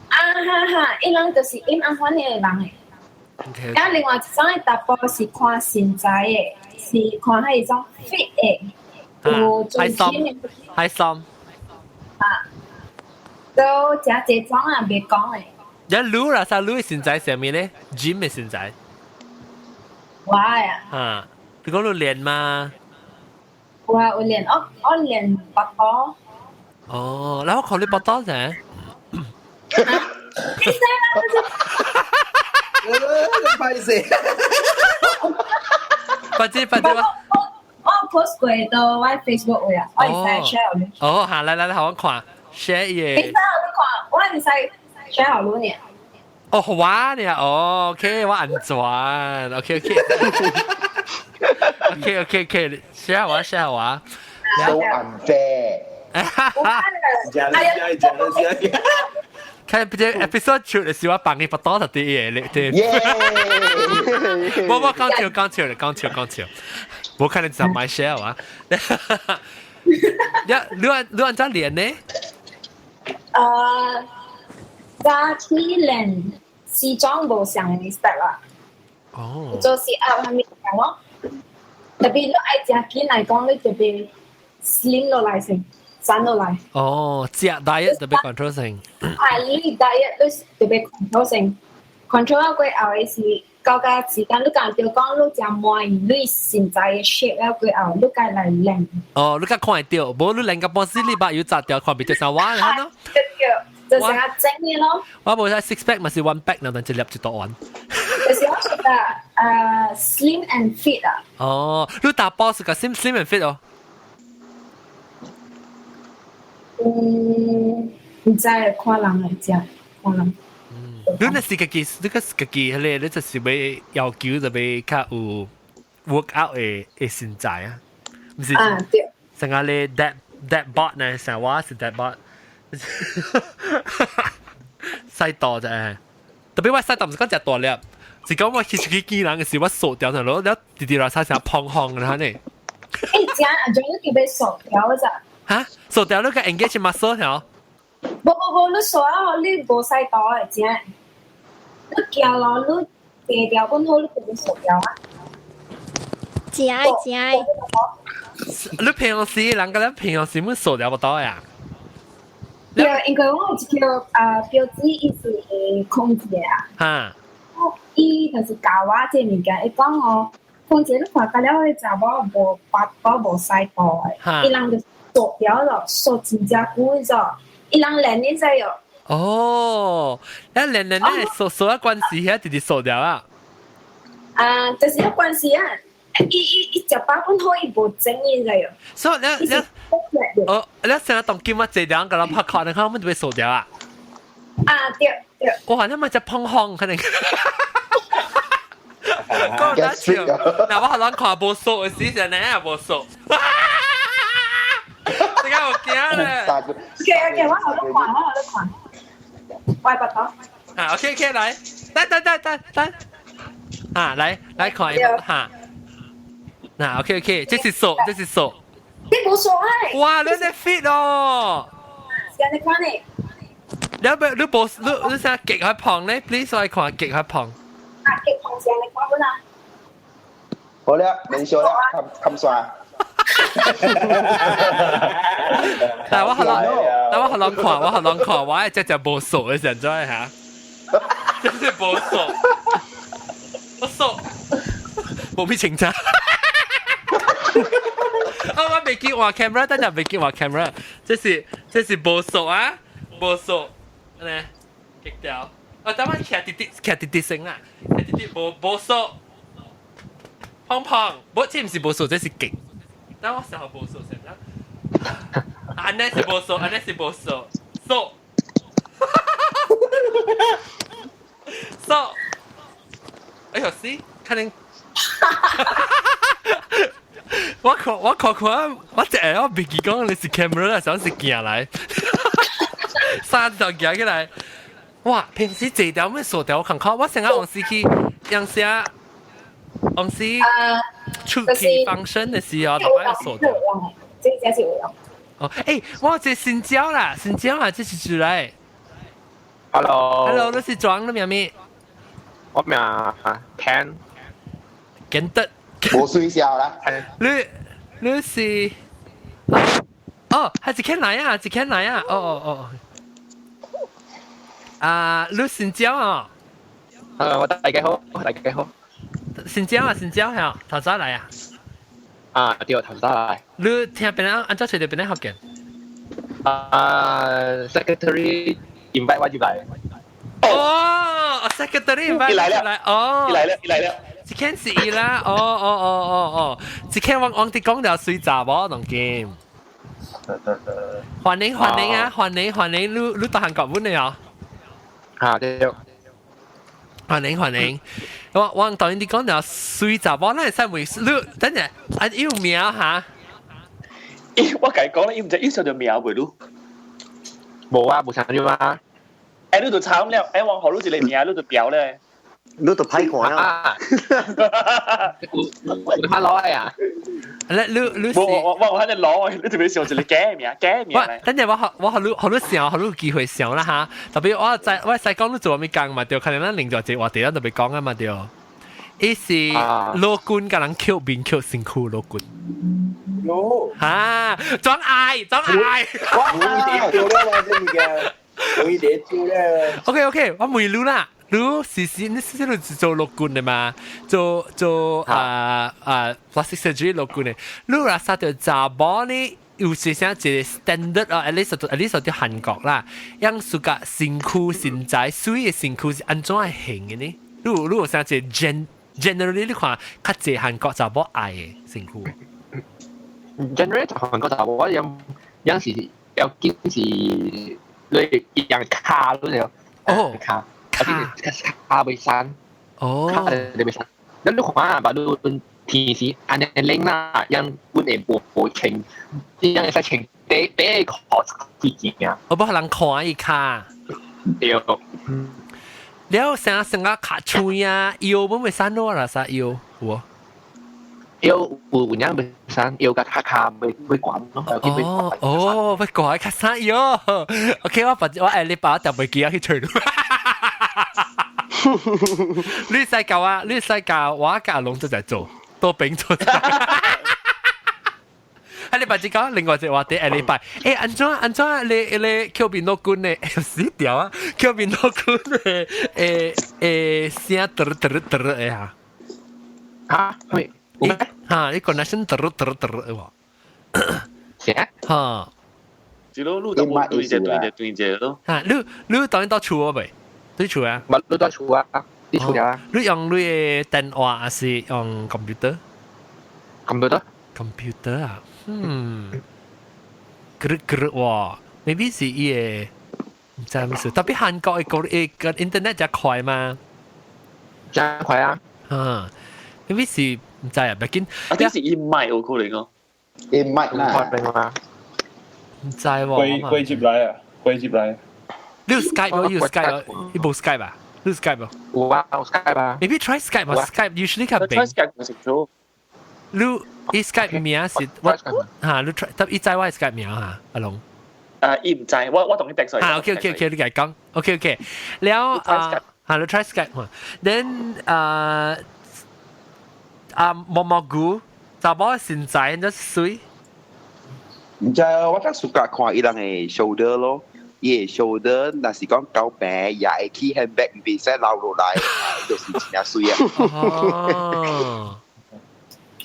啊哈哈，伊人就是因按款的人的。啊，另外一種的查埔是看身材的，是看彼種 fit 的，有開心，開心。啊，都誠濟種啊，袂講的。一擼啦，啥擼的身材啥物咧？Gym 的身材。我啊。啊，你講你練嗎？我有練，我練腹肚。哦，然後考慮腹肚啫。你知啦，歹勢。不知不知我。我 post 過到我 Facebook 位啊，我會使 share 你。哦，好，來來來，好我看 share 耶。你使我看，我唔使 share 好你呢。哦，好啊你啊，哦，OK，我安全，OK OK。OK OK OK，share 我 share 我。 So unfair。哎呀，看這 episode 出的時候，我幫你腹肚就啲嘢，你對。冇冇講笑講笑講笑講笑，冇可能就買 share 啊！呀，你按怎練呢？早起練西裝無相的 step 啦。哦。做 sit up 係咪咯？特別你愛食緊來講，你特別 slim 落來先。瘦落來。哦，食 diet 特別 control 先。啊，你 diet 你特別 control 先，control 到過後的是到個時間，你講著講你誠滿意你身材的 shape 了過後，你該來練。哦，你較看會著，無你練個半死禮拜又紮掉，看袂著啥我係咯。對對，就是較整的咯。我無使 six pack，嘛是 one pack，然後一粒一大丸。就是我覺得slim and fit 啊。哦，你打波是個 slim and fit 哦。嗯，毋知看人來食，看人。你那是家己，你個是家己，彼個你就是欲要求就欲較有 work out 的身材啊，毋是？啊，對。成個咧 dad bod 呢，像我是 dad bod，細大啫。特別我細大毋是講食大粒，是講我去出去見人的時，我瘦掉咗，了直直來差成胖胖的呢。欸，食啊，仲要特別瘦條咋？嚇，瘦掉你個 engage muscle 條？無無無，你瘦啊，你無使大的食。你行路你低調本好，你特別瘦掉啊。食食。你平常時人家咧平常時會瘦掉不到呀？對，因為我有一個啊表姊，伊是空姐啊。哈。伊就是教我這物件，伊講哦，空姐你看到了，彼查某無腹肚無使大的，伊人就瘦掉了，瘦真正久咗，伊人練你知哦。哦，一練練咧瘦瘦啊關係，遐直直瘦掉啊。啊，就是有關係啊。伊伊伊食飽本好，伊無整伊知哦。所以你你哦，你成日當今啊，這兩個人拍卡，你看我們就會瘦掉啊。啊，對對。哇，你咪只胖胖可能。講得笑，嗱我可能看無瘦的時陣呢，無瘦。點解我驚咧？OK OK，我好多看，我好多看。喂，白頭。啊，OK OK，來，等等等等等。啊，來來看一下。嗱，OK OK，這是瘦，這是瘦。你無瘦哎！哇，你你 fit 哦！是按呢款的。你不你無你你啥極較胖咧？Please 我看極較胖。啊，極胖是按呢款本啊。好了，免笑了，冚冚煞。但我好難，但我好難看，我好難看，我愛只只無瘦的時陣嚇，真是無瘦，我瘦，無咩清查。啊！我未見換 camera，等陣未見換 camera，這是無瘦啊，無瘦，呢，極掉。啊，等我徛直直，徛直直先啦，徛直直無無瘦，胖胖，無這毋是無瘦，這是極。等我時候無瘦先啦。按呢是無瘦，按呢是無瘦，瘦，瘦。哎呦，死，可能。我看我看看，我一下我袂記講你是 camera 啦，想是鏡來，三條鏡起來。哇！平時這條咩數條看看，我成日往時去養聲，往時出去 function 的時候，就擺數條。這個是有用。哦，欸，我這新椒啦，新椒啊，這是出來。 Hello。 Hello，你是裝了咩咩？我名 Ken。簡得。冇水笑啦。你是？哦，係一間來啊，一間來啊，哦哦哦。啊，你姓焦啊？啊，我大家好，大家好。姓焦啊，姓焦係啊，頭早來啊。啊，對，頭早來。你聽邊個？按照誰的邊個學嘅？啊，secretary invite 我入來。哦，secretary invite 來了，哦，來了，來了。這間是伊啦，哦哦哦哦哦，這間我哋講了水雜某當今。歡迎歡迎啊，歡迎歡迎，你到韓國本嚟啊？啊，對。歡迎歡迎，我當然你講了水雜某，那會使問你等陣啊有名哈？咦，我共伊講咧，伊毋知伊想著名未你？無啊，無想著啊。欸，你就慘了，欸，我予你一個名，你就標咧。你就歹看啊！有有攞啊！你你我我我喺度攞，你特別想一個假名，假名。等陣我予你予你想，予你有機會想啦哈。特別我知我使講你做啥物工嘛對，可能咱另外一個話題咱特別講啊嘛對。伊是老君共人抾面抾身軀老君。喲。哈，裝愛裝愛。我做了嘛，這物件，我一點做了。 OK OK，我問你啦。你是你是你做老君的嘛？做啊啊 plastic surgery 老君的。你若殺著查某呢，有時啥一個 standard 啊，at least 佇韓國啦，樣屬個身軀身材水的身軀是按怎型的呢？你有啥一個 generally 你看較濟韓國查某愛的身軀？ Generally 韓國查某樣樣是要緊是你樣跤嗰條。哦，跤。卡跤袂瘦，哦，跤你袂瘦。你看啊，把你天時按呢冷啦，樣阮會無穿，樣會使穿短短褲去行。我無予人看伊跤。對。了成成個跤喙啊，腰本袂瘦咯啦，啥腰有無？腰有影袂瘦，腰佮跤袂懸咯。哦哦，袂懸較瘦腰。OK，我我下禮拜我特別記得去揣你。你使教啊？你使教我佮阿龍都在做，多餅做。啊！你白只講另外一個話題，下禮拜，欸，按怎按怎你抾面老君的死掉啊！抾面老君的欸聲噠噠噠的哈？哈？咩？哈？你 connection 噠噠噠的喎？啥？哈？只咯，你就對一對一對一咯。哈！你當然到厝未？對厝啊？冇，你到厝啊？你厝啊？你用你的電話還是用 computer？ computer。 computer 啊？嗯，咯咯哇，maybe 是伊個毋知咩事，特別韓國的個 internet 真快嘛？真快啊！啊，maybe 是毋知啊，別緊。啊，這是伊麥有可能哦。伊麥啦。毋知喎。歸歸接來啊，歸接來。你有 Skype 冇？你有 Skype 你無 Skype 啊？你有 Skype 冇？有啊，有 Skype 啊。 Maybe try Skype 啊，Skype usually 較平。try Skype 唔成咗。你伊 Skype 名是我嚇，你 try 得伊知我 Skype 名嚇，阿龍。啊，伊毋知，我同伊 text 啊，OK OK OK，你共伊講，OK OK，了啊，嚇，你 try Skype，then 啊啊毛毛菇，查某身材真媠。毋知啊，我較 suka 看伊人的 shoulder 咯，伊的 shoulder 若是講夠白，也會起 handbag 袂使留落來，就是真正媠啊。哦。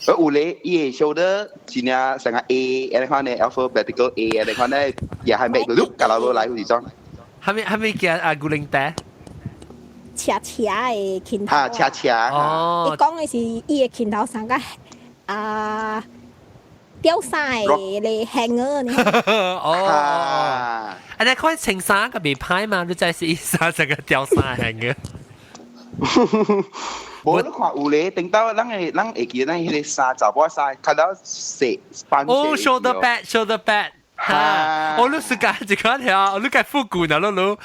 有咧，伊的 shoulder 真正成個 A，按呢款咧 alphabetical A，按呢款咧，也 handbag 就碌留落來，有是種。係咪叫阿古靈帶？斜斜的拳頭。哈，斜斜。哦。伊講的是伊的拳頭上個啊。吊衫的咧 hanger 呢？哦，啊，你看穿衫個袂歹嘛？你知是伊衫這個吊衫 hanger。無你看有咧，頂到咱會咱會記得咱彼個衫查某衫，較了細翻哦，shoulder pad，shoulder pad。哈！我你是講這個條，你該復古呢，露露。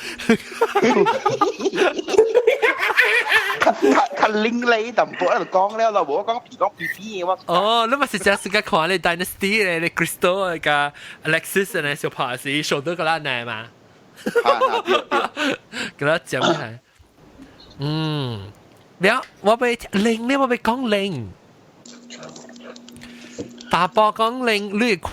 較較另類淡薄，就講了咯，無講皮講皮皮的我。哦，你嘛是真是個看你 Dynasty 咧，你 Crystal 個 Alexis 咧小拍是 shoulder 個啦奶嘛。哈哈，對對，給他講起來。嗯，了，我欲靚咧，我欲講靚。查埔講靚，你會看，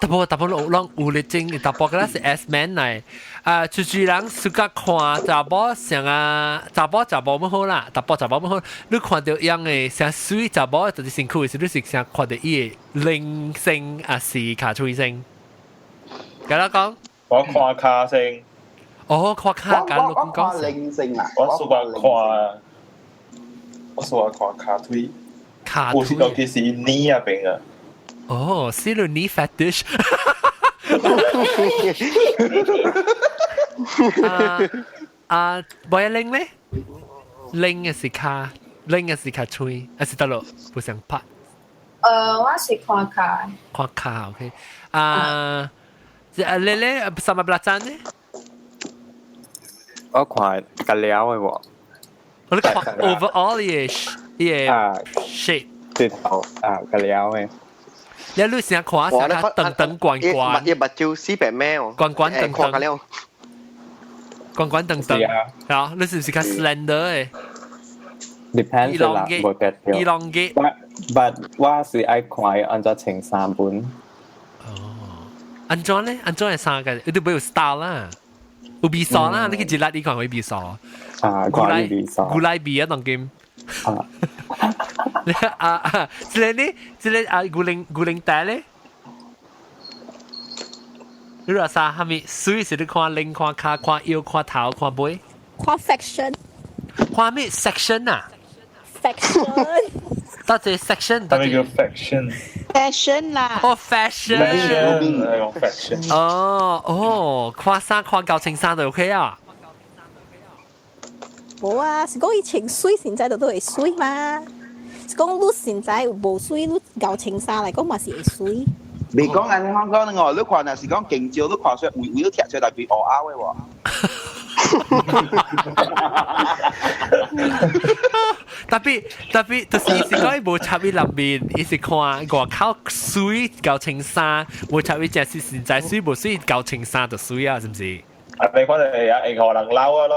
查埔查埔攏有咧整，查埔敢若是 S man 來。啊，出去人 suka 看查某像啊，查某查某麼好啦，查埔查某麼好，你看著樣的啥媠查某就是身軀的時，你是啥看著伊的臉先，抑是跤喙先？佮我講？我看跤先。哦，看跤，佮我我看臉先啦。我 suka 看，我 suka 看跤腿。跤腿。尤其是呢啊邊啊。哦，是你 knee fetish。啊啊，無一拎咧，拎嘅是跤，拎嘅是跤喙，還是得咯？不想拍。我是看跤。看跤，OK。啊，這你咧什麼不贊呢？我看個了的喎。我看 overall 嘅嘅 shape。對頭啊，個了的。你你成日看成日長長懸懸，伊目睭死白咩哦？懸懸長長，懸懸長長，係你是唔是較 slender 的？ Depends 啦，無得掉。 Elongate。 But 我是愛看伊按怎穿衫本。哦，按怎咧？按怎係衫個？你都沒有 style 啦，有味素啦，你去一粒你看會味素。啊，看伊味素。古來味啊，當今。啊。啊啊！這個呢？這個啊，古靈古靈帶咧？你話啥？哈咪？媠是你看臉、看跤、看腰、看頭、看尾？看 fashion。看咩 section 啊？fashion。到這 section，啥物叫 fashion？ fashion 啦。哦，fashion。 fashion。哦哦，看衫看夠穿衫就 OK 啊。無啊，是講伊穿媠，現在就都會媠嘛。是講你現在無媠，你𠢕穿衫來講嘛是會媠。未講按呢講講哦，你看若是講勁少，你看出位位都貼出來變烏鴉的喎。 Tapi tapi 就是伊是講伊無插伊內面，伊是看外口媠𠢕穿衫，無插伊正是實在媠無媠𠢕穿衫就媠啊，是毋是？啊，你看就會會予人鬧啊啦。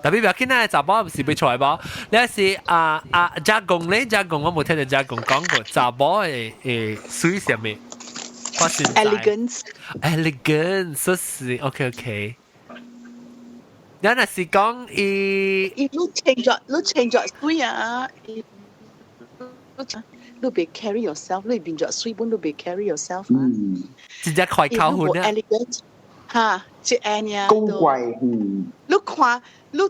Tapi 不要緊啊，查某毋是欲出來無？你是啊啊，加工咧，加工我無聽著加工講過，查某的的媠啥物？我是 elegance。 Elegance，是 OK OK。你若是講伊，伊你穿著你穿著媠啊，你你別 carry yourself，你變著媠本你別 carry yourself 啊。真正快扣分啊！ Elegant，哈，這按呢。高貴，嗯。你看，你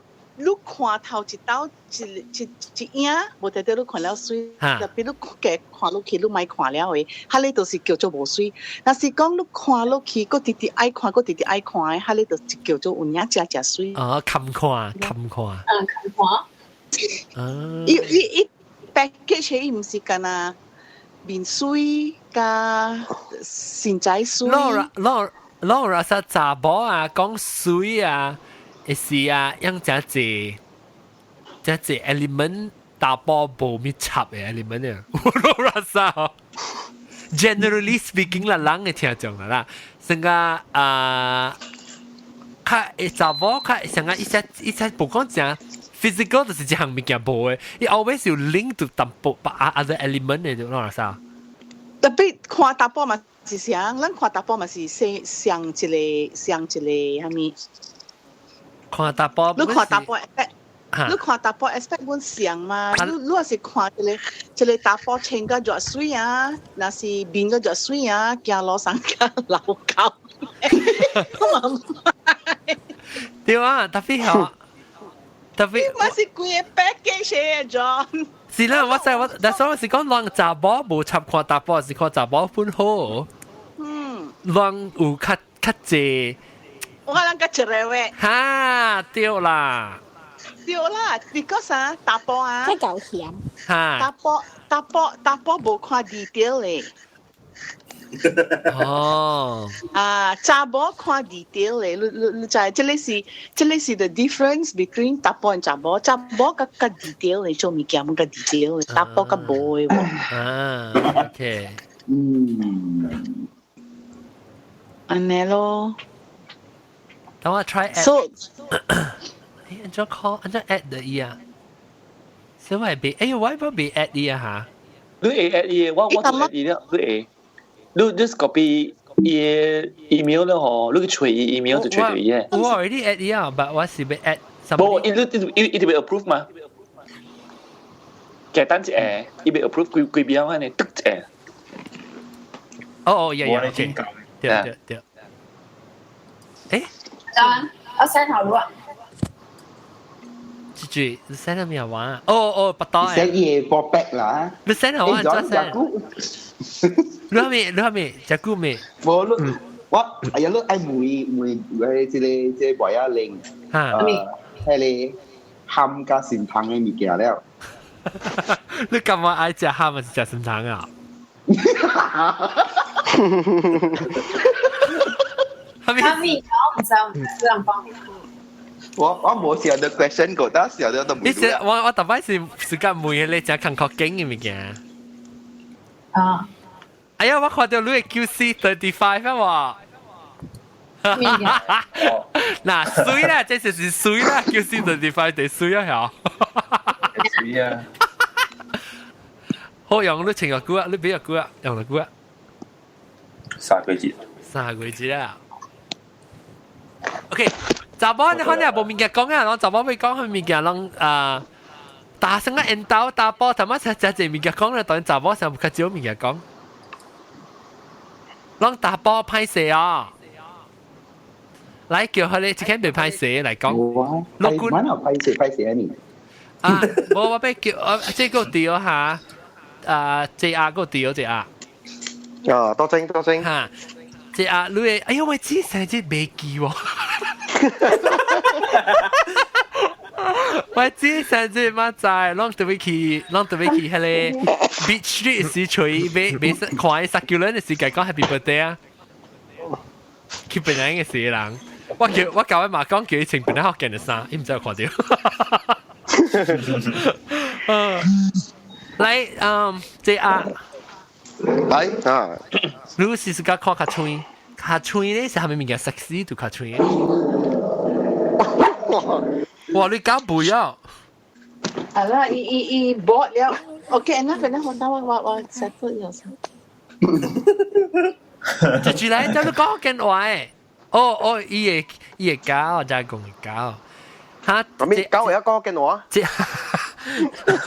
你看頭一道一一一影，無代表你看了媠，特別你加看落去，你莫看了的，彼个就是叫做無媠。若是講你看落去，閣直直愛看，閣直直愛看的，彼个就是叫做有影誠誠媠。哦，堪看，堪看。嗯，堪看。啊。伊伊伊 package 伊毋是干焦面媠佮身材媠。 Laura Laura Laura 說查某啊，講媠啊。會是啊，樣誠濟誠濟 element 查埔無咪插的 element 啊，我老實 generally speaking 啦，人會聽眾啦啦，成個啊，較會查某較成個一些一些無講誠 physical 就是一項物件無的，伊 always 有 link to 淡薄 other element 的，就老實。特別看查埔嘛是啥？咱看查埔嘛是上上一個上一個啥物？看查埔，你看查埔 expect，你看查埔 expect 阮像嘛？你你若是看一個一個查埔穿甲熱媠啊，若是面甲熱媠啊，行路上較老狗。對啊，特別好，特別。嘛是規個 package 的 John。是啦，我知我，但是我是講人查某無插看查埔，是看查某本好。人有較較濟。我人較一個話。哈，對啦。對啦，because 啊，查埔啊。較夠險。哈。查埔查埔查埔無看 detail 咧。哦。啊，查某看 detail 咧，你你你知，這個是這個是 the difference between 查埔和查某，查某較較 detail 咧，做物件較 detail 咧，查埔較無的喎。啊，OK。嗯。按呢咯。等我 try add。 So，欸，按怎 call，按怎 add 的伊啊？所以我未，哎呦，我未 add 你啊嚇。你會 add 伊，我就 add 伊了，你會，你 just copy 伊 email 了吼，你去揣伊 email 就揣到伊嘅。我 already add 伊啊，but 我是欲 add。無，伊你伊伊就欲 approve 嘛？簡單一下，伊欲 approve 規規標按呢，嘟一下。哦哦，yeah，OK，對對對。誒？我 send 好啊。這句你 send 咩話？哦哦，不多。 send 伊個 back 啦。你 send 好啊？再 send。你係咪？你係咪？這久未？無你我哎呀，你愛問問問這個這個妹仔玲，嚇，彼個蚶佮參湯的物件了。你感覺愛食蚶還是食參湯啊？蝦米？我毋知，毋知人講。我無想到 question 過，但想到都你是我逐擺是是甲問彼個誠艱苦經的物件。啊！哎呀，我看到你的 QC35 啊！嗱，媠啦，這就是媠啦，QC35 第媠啊，嚇！媠啊！好用你穿個久啊，你俾個久啊，用個久啊。 3個月。 3個月啦。OK，查某你可能無物件講啊，攏查某欲講彼物件攏啊，大聲啊，緣投查埔，頭仔食食濟物件講咧，當然查某上較少物件講。攏查埔歹勢啊！來叫佢哋一間袂歹勢來講。老君，歹勢歹勢啊你。啊，無我欲叫，啊，這個對哈，啊，這阿個對這阿。啊，多精多精。哈，這阿你的，哎呦我這生日袂記喎。我這生日嘛在，攏特別去，攏特別去彼個 Beach Street 時揣買買看伊 succulent 的時，共講 Happy Birthday 啊。去檳城的時人，我叫我舊我媽講叫伊穿檳城福建的衫，伊毋知有看著。來，嗯，這啊，來啊，你是是甲看較媠，較媠咧是啥物物件？sexy 就較媠。哇！你搞背啊？啊啦，伊伊伊 bored 了。OK，那可能我等我我我 settle 咗先。就住來，就你講緊話誒。哦哦，伊會伊會教，就講會教。哈？咩教會講緊話？這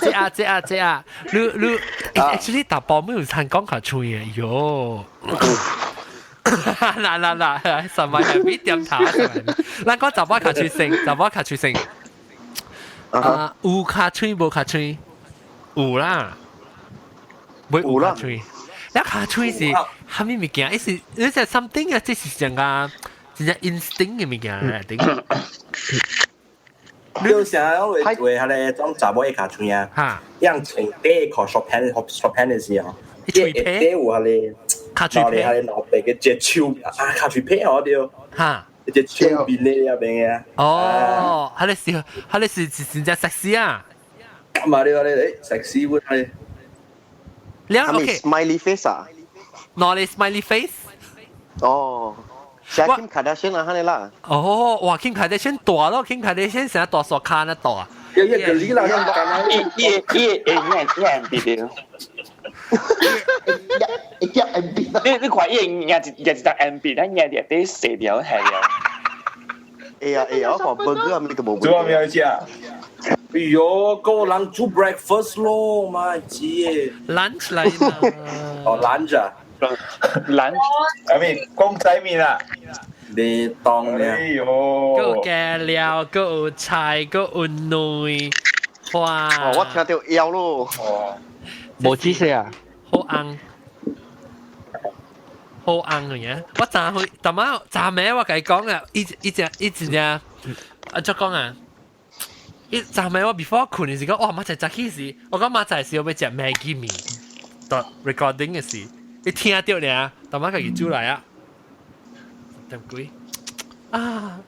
這啊這啊這啊，你你 actually 查埔沒有參講較媠的喲。嗱嗱嗱，十萬係俾點頭？咱講查某較媠先，查某較媠先。啊，有較媠無較媠？有啦，袂有較媠。你較媠是啥物物件？伊是你是 something 啊，這是上個真正 instinct 的物件來頂。你成日會會係咧種查某的較媠啊，樣穿底褲 short pants short pants 的時候，伊底有係咧，較媠皮，係老白嘅隻手啊，較媠皮哦對。哈，隻手邊咧入邊嘅。哦，係咧是，係咧是是真正 sexy 啊！咁啊你話你誒 sexy 喎係。你 OK smiley face 啊？哪裡 smiley face？哦。像 Kim Kardashian 啊，哈啦。哦，哇，Kim Kardashian 大咯，Kim Kardashian 成日大傻卡那大。一一個你啦，伊伊伊會硬硬啲啲。一一 M B。你你看伊硬一硬一隻 M B，咱硬啲啲細條係了。哎呀哎呀，我看 burger 咪個無。做咩要食？哎喲，個人煮 breakfast 咯，媽雞！lunch 來啦。哦，lunch 啊。 lunch，阿咪公仔麵啊！你當咧？哎喲，閣有加料，閣有菜，閣有卵，哇！哦，我聽著枵咯。無知識啊！好紅，好紅嘅嘢。我昨昏，昨晚昨暝我共伊講啊，伊伊只伊一只啊，怎講啊？伊昨暝我 before 睏的時講，哇！明仔早起時，我講明仔時我欲食 Maggi 麵，到 recording 的時。你聽著爾，逐擺家己煮來啊，點幾啊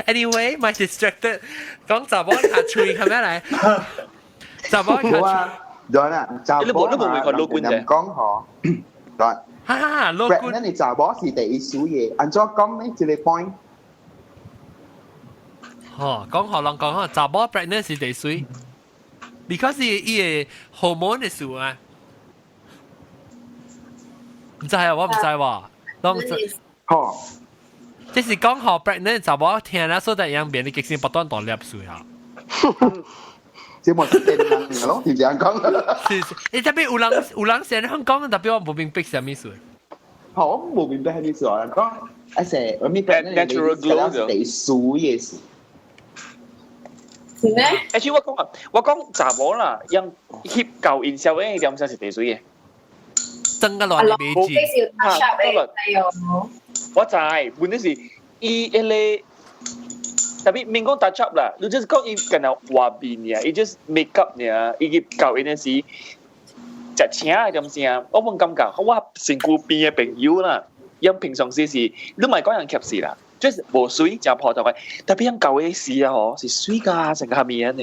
？Anyway，my distracted，講查某較媠，係咩來？查某較媠。對啦，查某你無問過老君啫？講嗬，對。哈哈，老君。那你查某是第一數嘅，按怎講呢？這個 point。哦，講予人講嗬，查某 pregnant 是第媠。，because 伊個 hormone 的事啊。毋知啊，我毋知喎。攏吼，這是講好 pregnant 查某聽啦，所以樣變你激性不斷大粒水啊。這冇是電人嚟咯，是這樣講。是，你特別有人先香港，特別我無明白啥物事。好，我無明白係咩事啊？講啊成我咪 natural glow 就地水嘅事。是咩？ Actually 我講啊，我講查某啦，用翕舊印象嘅點先是地水嘅。真個亂未知。我知，本身是伊迄個。特別免講 touch up 啦，你就是講伊干那畫面爾，伊 just make up 爾，伊去舊因的時食請的點聲，我本感覺我身軀邊的朋友啦，因平常時是你唔係講人吸死啦，就是無水誠普通的，特別因舊的時啊吼，是水甲成個面呢。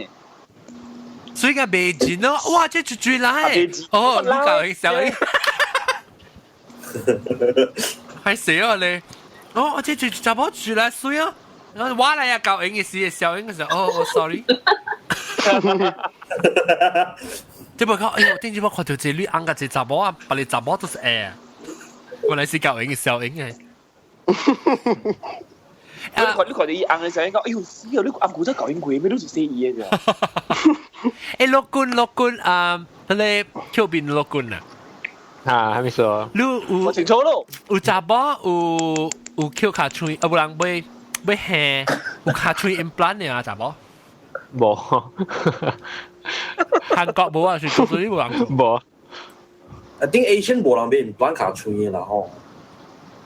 水甲袂盡咯，哇！這就最來，哦，你舊的小英，還死啊你！哦，這就查某住來水啊！我來啊，舊影嘅時，小英嘅時候，哦哦，sorry。這不講，哎呦，頂次我看到這女翁甲這查某啊，別個查某都是會，原來是舊影嘅小英嘅。你看到伊翁嘅時候，講，哎呦死啊！你翁古真舊影過，咩都是死伊嘅咋。欸，樂君樂君啊，迄個丘邊樂君啊。啊，係咪說？你有我清楚咯。有查某有抾尻喙，啊，無人買。欲還有尻喙 implant 的啊，查某？無。韓國無啊，是做做無人。無。 I think Asian 無人欲 implant 尻喙的啦吼。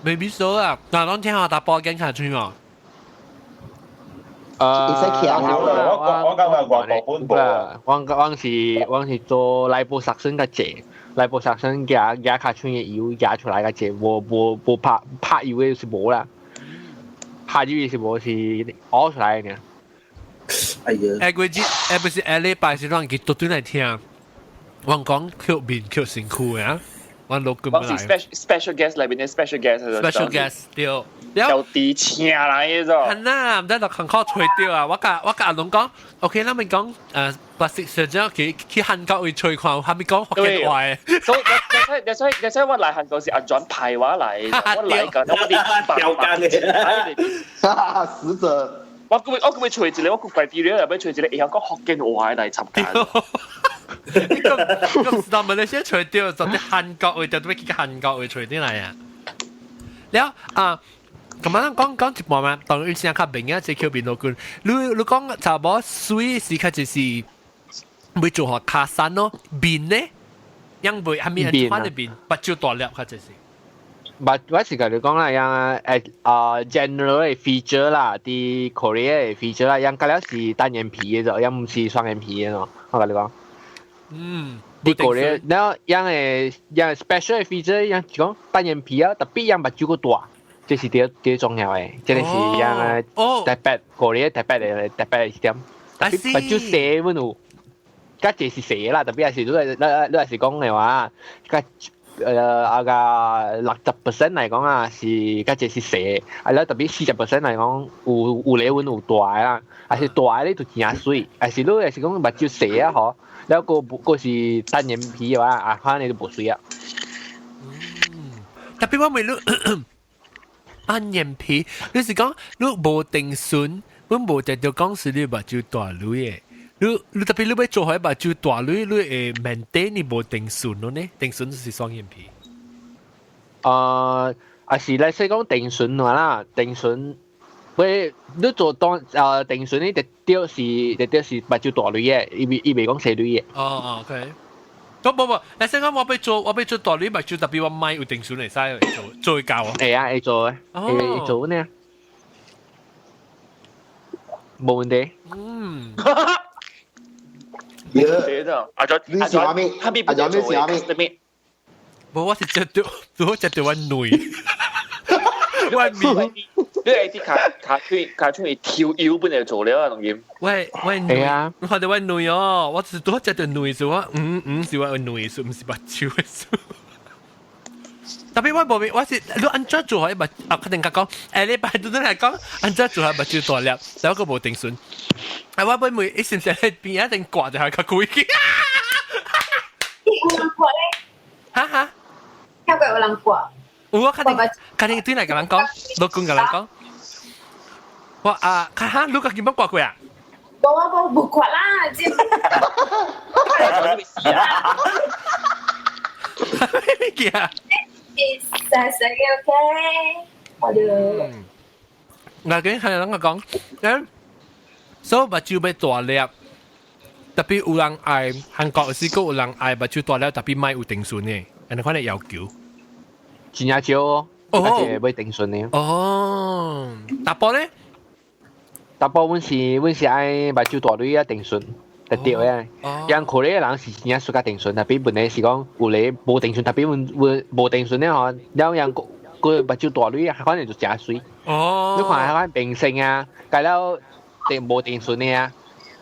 Maybe so 啊，嗱，攏聽下查埔揀尻喙嘛。我感覺外國本無。我是做 liposuction 較濟，liposuction 夾夾尻喙的油夾出來較濟，無無無拍拍油的是無啦。拍油的是無是挖出來的。哎呀！下個月，不是下禮拜是讓佢獨對來聽，我講抾面抾身軀的啊，我錄咁我是 special guest 裏邊的 special guest。 special guest 對，有啲請來的咗。係啦，毋知就近靠吹掉啊！我共阿龍講，OK，咱們講plastic surgeon 去韓國會吹看，還沒講福建話。所以所以我來韓國是按怎派我來，我來個，我哋掉間嘅。死者。我閣欲揣一個，我閣怪啲咧，欲揣一個會曉講福建話來參加。你講講知道馬來西亞揣著，就佇韓國話，就欲去韓國話揣轉來啊。了啊，咁樣講講一半嘛，當然先較明啊，這口面老君，你講查某水是較就是欲做予尻瘦咯，面呢，樣袂還咪款的面，目睭大粒較就是。目我是共你講啦，樣啊 general 的 feature 啦，佇 Korea 的 feature 啦，樣個了是單眼皮的，樣毋是雙眼皮的咯，我共你講。佇 Korea，然後樣的樣 special 的 feature 樣是講單眼皮啊，特別樣目睭閣大，這是第第重要的，這個是樣特別 Korea 特別的一點。特別目睭細阮有，較濟是細啦，特別係是你是講的話，較。啊個60% 來講啊，是較濟是細，啊了特別40% 來講，有咧阮有大啦，啊是大咧就真媠，啊是你若是講目睭細啊吼，了閣閣是單眼皮的話，啊可能就無媠啊。特別我問你單眼皮，你是講你無定唇，阮無定著講是你目睭大蕊的。你特別你欲做予目睭大蕊，你會 maintain 你無定唇咯呢？定唇就是雙眼皮。啊是來說講定唇話啦，定唇，喂，你做當定唇呢？特掉是目睭大蕊的，伊袂講細蕊的。哦哦，OK。都無無，你先講我欲做大蕊目睭，特別我莫有定唇會使做做會到啊？會啊，會做的，會做呢。無問題。阿咗你是啥物？阿咗你是啥物？無，我是食著，我食著我女。我面，你係啲尻尻喙尻喙抽油本來做了啊，當然。喂喂，係啊，我看到我女哦，我是拄食著女是我是我女數，毋是目睭的數。特別我無明，我是你按怎做予目啊？肯定共講，下禮拜拄拄來講，按怎做予目睭大粒，然後閣無定唇。啊，我本每一時時喺邊一定掛就係較貴嘅。有人掛咧？哈哈，聽過有人掛？有啊，肯定肯定對嚟個人講，老公個人講。我啊，哈，你個見乜掛過啊？無啊無無掛啦，這。咩件啊？細細嘅 OK，我就。嗱，今係人講，誒，所以目睭欲大粒，特別有人愛韓國是閣有人愛目睭大粒，特別莫有定唇的，按呢款的要求。真正少哦，哦，欲定唇的。哦，查埔咧？查埔阮是愛目睭大蕊啊定唇，特對的。人可能人是真正 suka 定唇，特別問題是講有咧無定唇，特別阮阮無定唇咧吼，了人個目睭大蕊啊，反正就誠媠。哦，你看彼款明星啊，改了定無定唇的啊，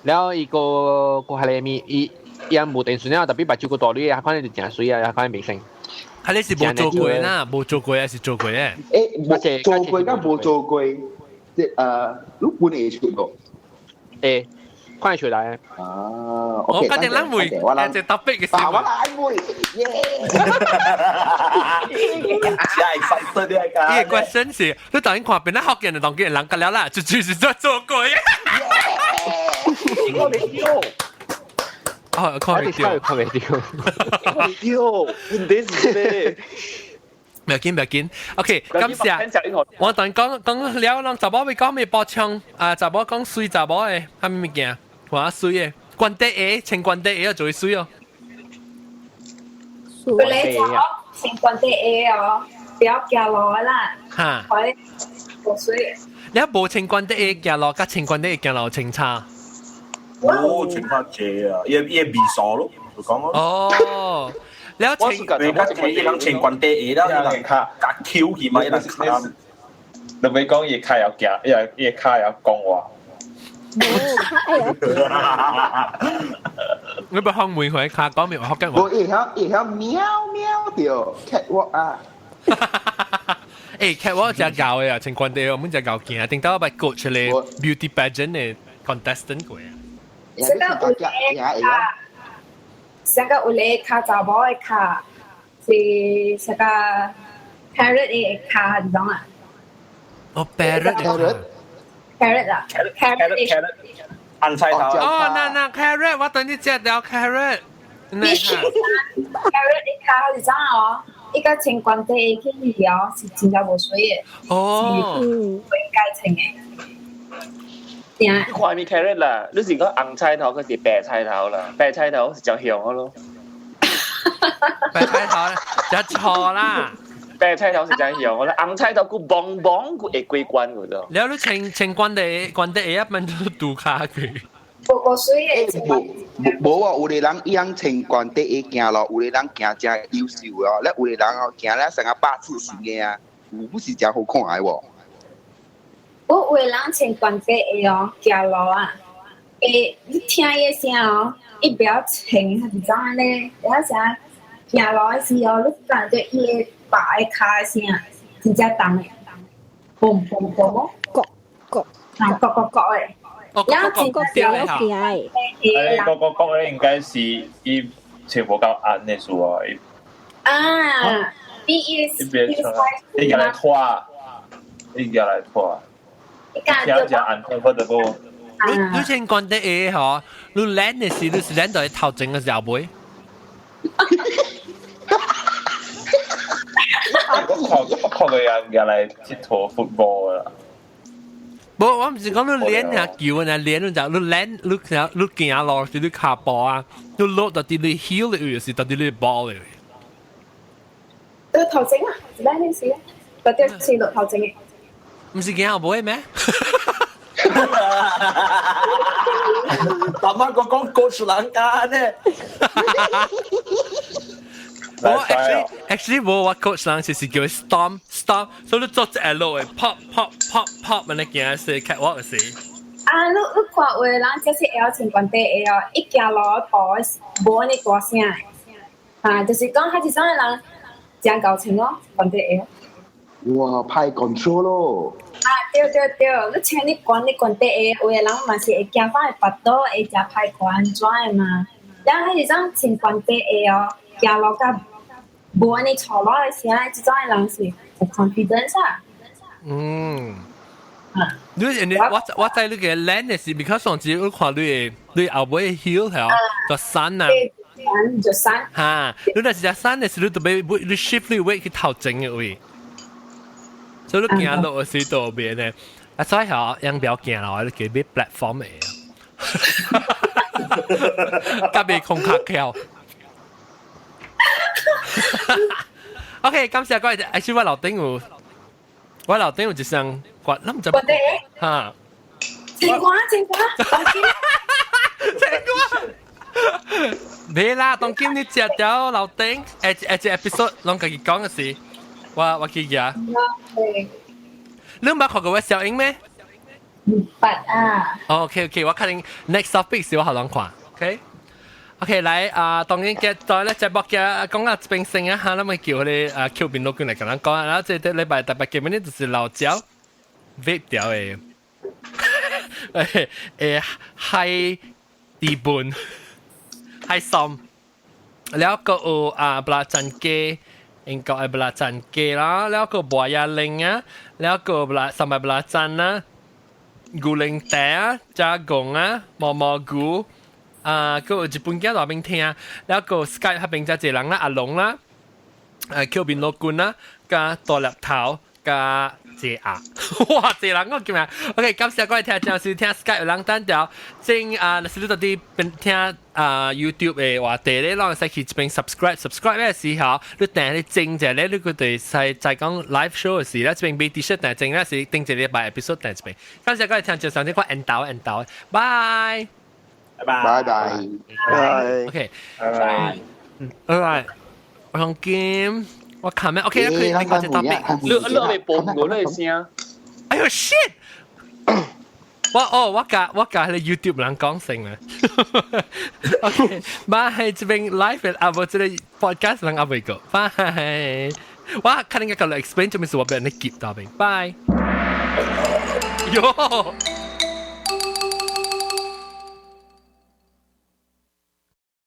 了伊個個彼個物，伊伊無定唇了，特別目睭閣大蕊啊，反正就誠媠啊，彼款明星。啊，你是無做過啦，無做過還是做過的？欸，做過佮無做過，即你本會出無？會，看會出來。啊，我確定咱會，這特別嘅事。我來會，耶！真 excited 呢個。伊個 question 是，你當然看邊個福建的當見人甲了啦，就是做做過。看袂著。哦，看袂著，看袂著，看袂著，問題是咩？唔要緊，唔要緊。OK，感謝。我等講講了，人查某欲講咩補充啊？查某講媠查某的，啥物物件？看下媠的，關底鞋，穿關底鞋就會媠哦。有咧查某穿關底鞋哦，不要行路啦。哈。看咧無媠。你無穿關底鞋行路，佮穿關底鞋行路穿差。哦，穿較濟啊，伊伊味素咯，就講咯。哦。了穿，你較濟伊人穿關底鞋啦，伊人較較 Q 去嘛，伊人較。你咪講伊跤會行，伊伊跤會講話。你不向每回跤講咩話？福建話。無伊曉伊曉喵喵著 catwalk 啊！欸，catwalk 真𠢕的啊，穿關底我們真𠢕行，頂到我捌 coach 咧 beauty pageant 的 contestant 過啊。這個有咧跤，這個有咧跤查某的跤，是這個 parrot 的跤，你知啊？哦，parrot 的 carrot 啊，carrot carrot，紅菜頭。哦，那那 carrot，我等你食著 carrot。你是 carrot 的跤，你知哦？伊個穿關底去哦，是真正無媠的。哦，是會改穿的。你看咪 carrot 啦，你是講紅菜頭，還是白菜頭啦？白菜頭是較香的咯。白菜頭就錯啦。白菜頭是真香的啦，紅菜頭佢嘣嘣佢會過關嘅啫。了你穿穿關底關底鞋一般都拄跤去。無無媠的。無無啊！有的人伊樣穿關底鞋行路，有的人行誠優秀哦，咧有的人哦行咧成個八字形的啊，有不是誠好看的喎。我有的人穿關底鞋哦，行路啊，欸，你聽伊的聲哦，伊袂曉穿，是怎樣咧？會曉啥？行路的時候，你感覺伊的白的跤的聲，真正重的，嘣嘣嘣，咯咯啊，咯咯咯的。哦，然後個個個行的。欸，個個個咧應該是伊穿無夠硬的數啊。啊，伊伊伊別穿，伊共來拖，伊共來拖。聽只 uncomfortable。你你穿關底鞋嗬，你躝的時，你是躝到頭前的時候袂？我看我看過人共來𨑨迌 football 啦。無，我毋是講你練下球啊，練你就你練，你行你行路時你跤步啊，你落到佇你 heel 的位，是到佇你 ball 的位。對頭前啊，是咱那時啊，特別是落頭前的。毋是行後尾咩？大媽個講 coach 人家呢？我 actually 無我 coach 人是叫 stomp stomp，所以你做一下落的 pop pop pop pop，按呢行是 catwalk 的時。啊，你你看有的人這是會曉穿關底鞋哦，伊行路步無按呢大聲的，啊，就是講較一種的人誠𠢕穿哦，關底鞋。哇，歹 control 咯！啊，對對對，你請你管你管得會，有的人嘛是會驚翻會跋倒，會食歹看怎的嘛。然後彼種穿懸底鞋哦，行路較無按呢錯落的時陣，這種的人是有 confidence 啊。你人哋我知你嘅 land 的是，because 上次我看你的你後尾 hill 係就山啊。山就山。哈，你若是隻山的時，你特別你 shift 你 weight 去頭前的位，所以你行路的時倒邊的。啊，所以嗬，樣不要驚啦，你叫買 platform 的。特別空卡橋。OK，感謝各位。哎，是我樓頂有，我樓頂有一雙骨，咱毋知。哈。青瓜，青瓜，青瓜。沒啦，當今你食掉樓頂，誒誒，這 episode 攏家己講的是，我記得。你有捌看過我小英咩？毋捌啊。 OK OK，我可能 next topic 是我予人看。OK OK，來啊，當然嘅在咧節目嘅講啊，這邊先啊，哈，咱咪叫佢哋啊 Q 邊老君來共咱講啊，然後這個禮拜特別見面就是老椒 vape 掉的，誒嗨地本嗨心，แล้วก็有啊布拉贊雞，英國的布拉贊雞啦，แล้วก็博雅玲啊，แล้วก็布拉三百布拉贊啊，牛奶茶啊，加工啊，毛毛菇。啊，閣有日本囝內面聽，แล้ว個 Skype 彼邊遮濟人啦，阿龍啦，Q 邊老君啦，佮大粒頭，佮謝亞，哇，濟人我叫咩？OK，感謝各位聽眾收聽 Skype 有人等著，正啊，若是你到佇邊聽啊 YouTube 的話題咧，攏會使去這邊 subscribe，subscribe 的時候，你訂你整者咧，你閣會使在講 live show 的時咧，這邊買 T-shirt 訂整咧是頂一禮拜 episode 訂這邊。感謝各位聽眾收聽，我 end 到 end 到，拜。拜拜。拜。OK，拜拜。拜拜。我想見我看咩？OK，佢另外一個 topic。你你未播我那聲？哎呦 shit！我哦，我共彼个 YouTube 人講聲啦。OK，拜，這邊 live 啊，無這個 podcast 人還未過。拜。我可能個 explain 做咩事，我俾人夾到邊。拜。喲。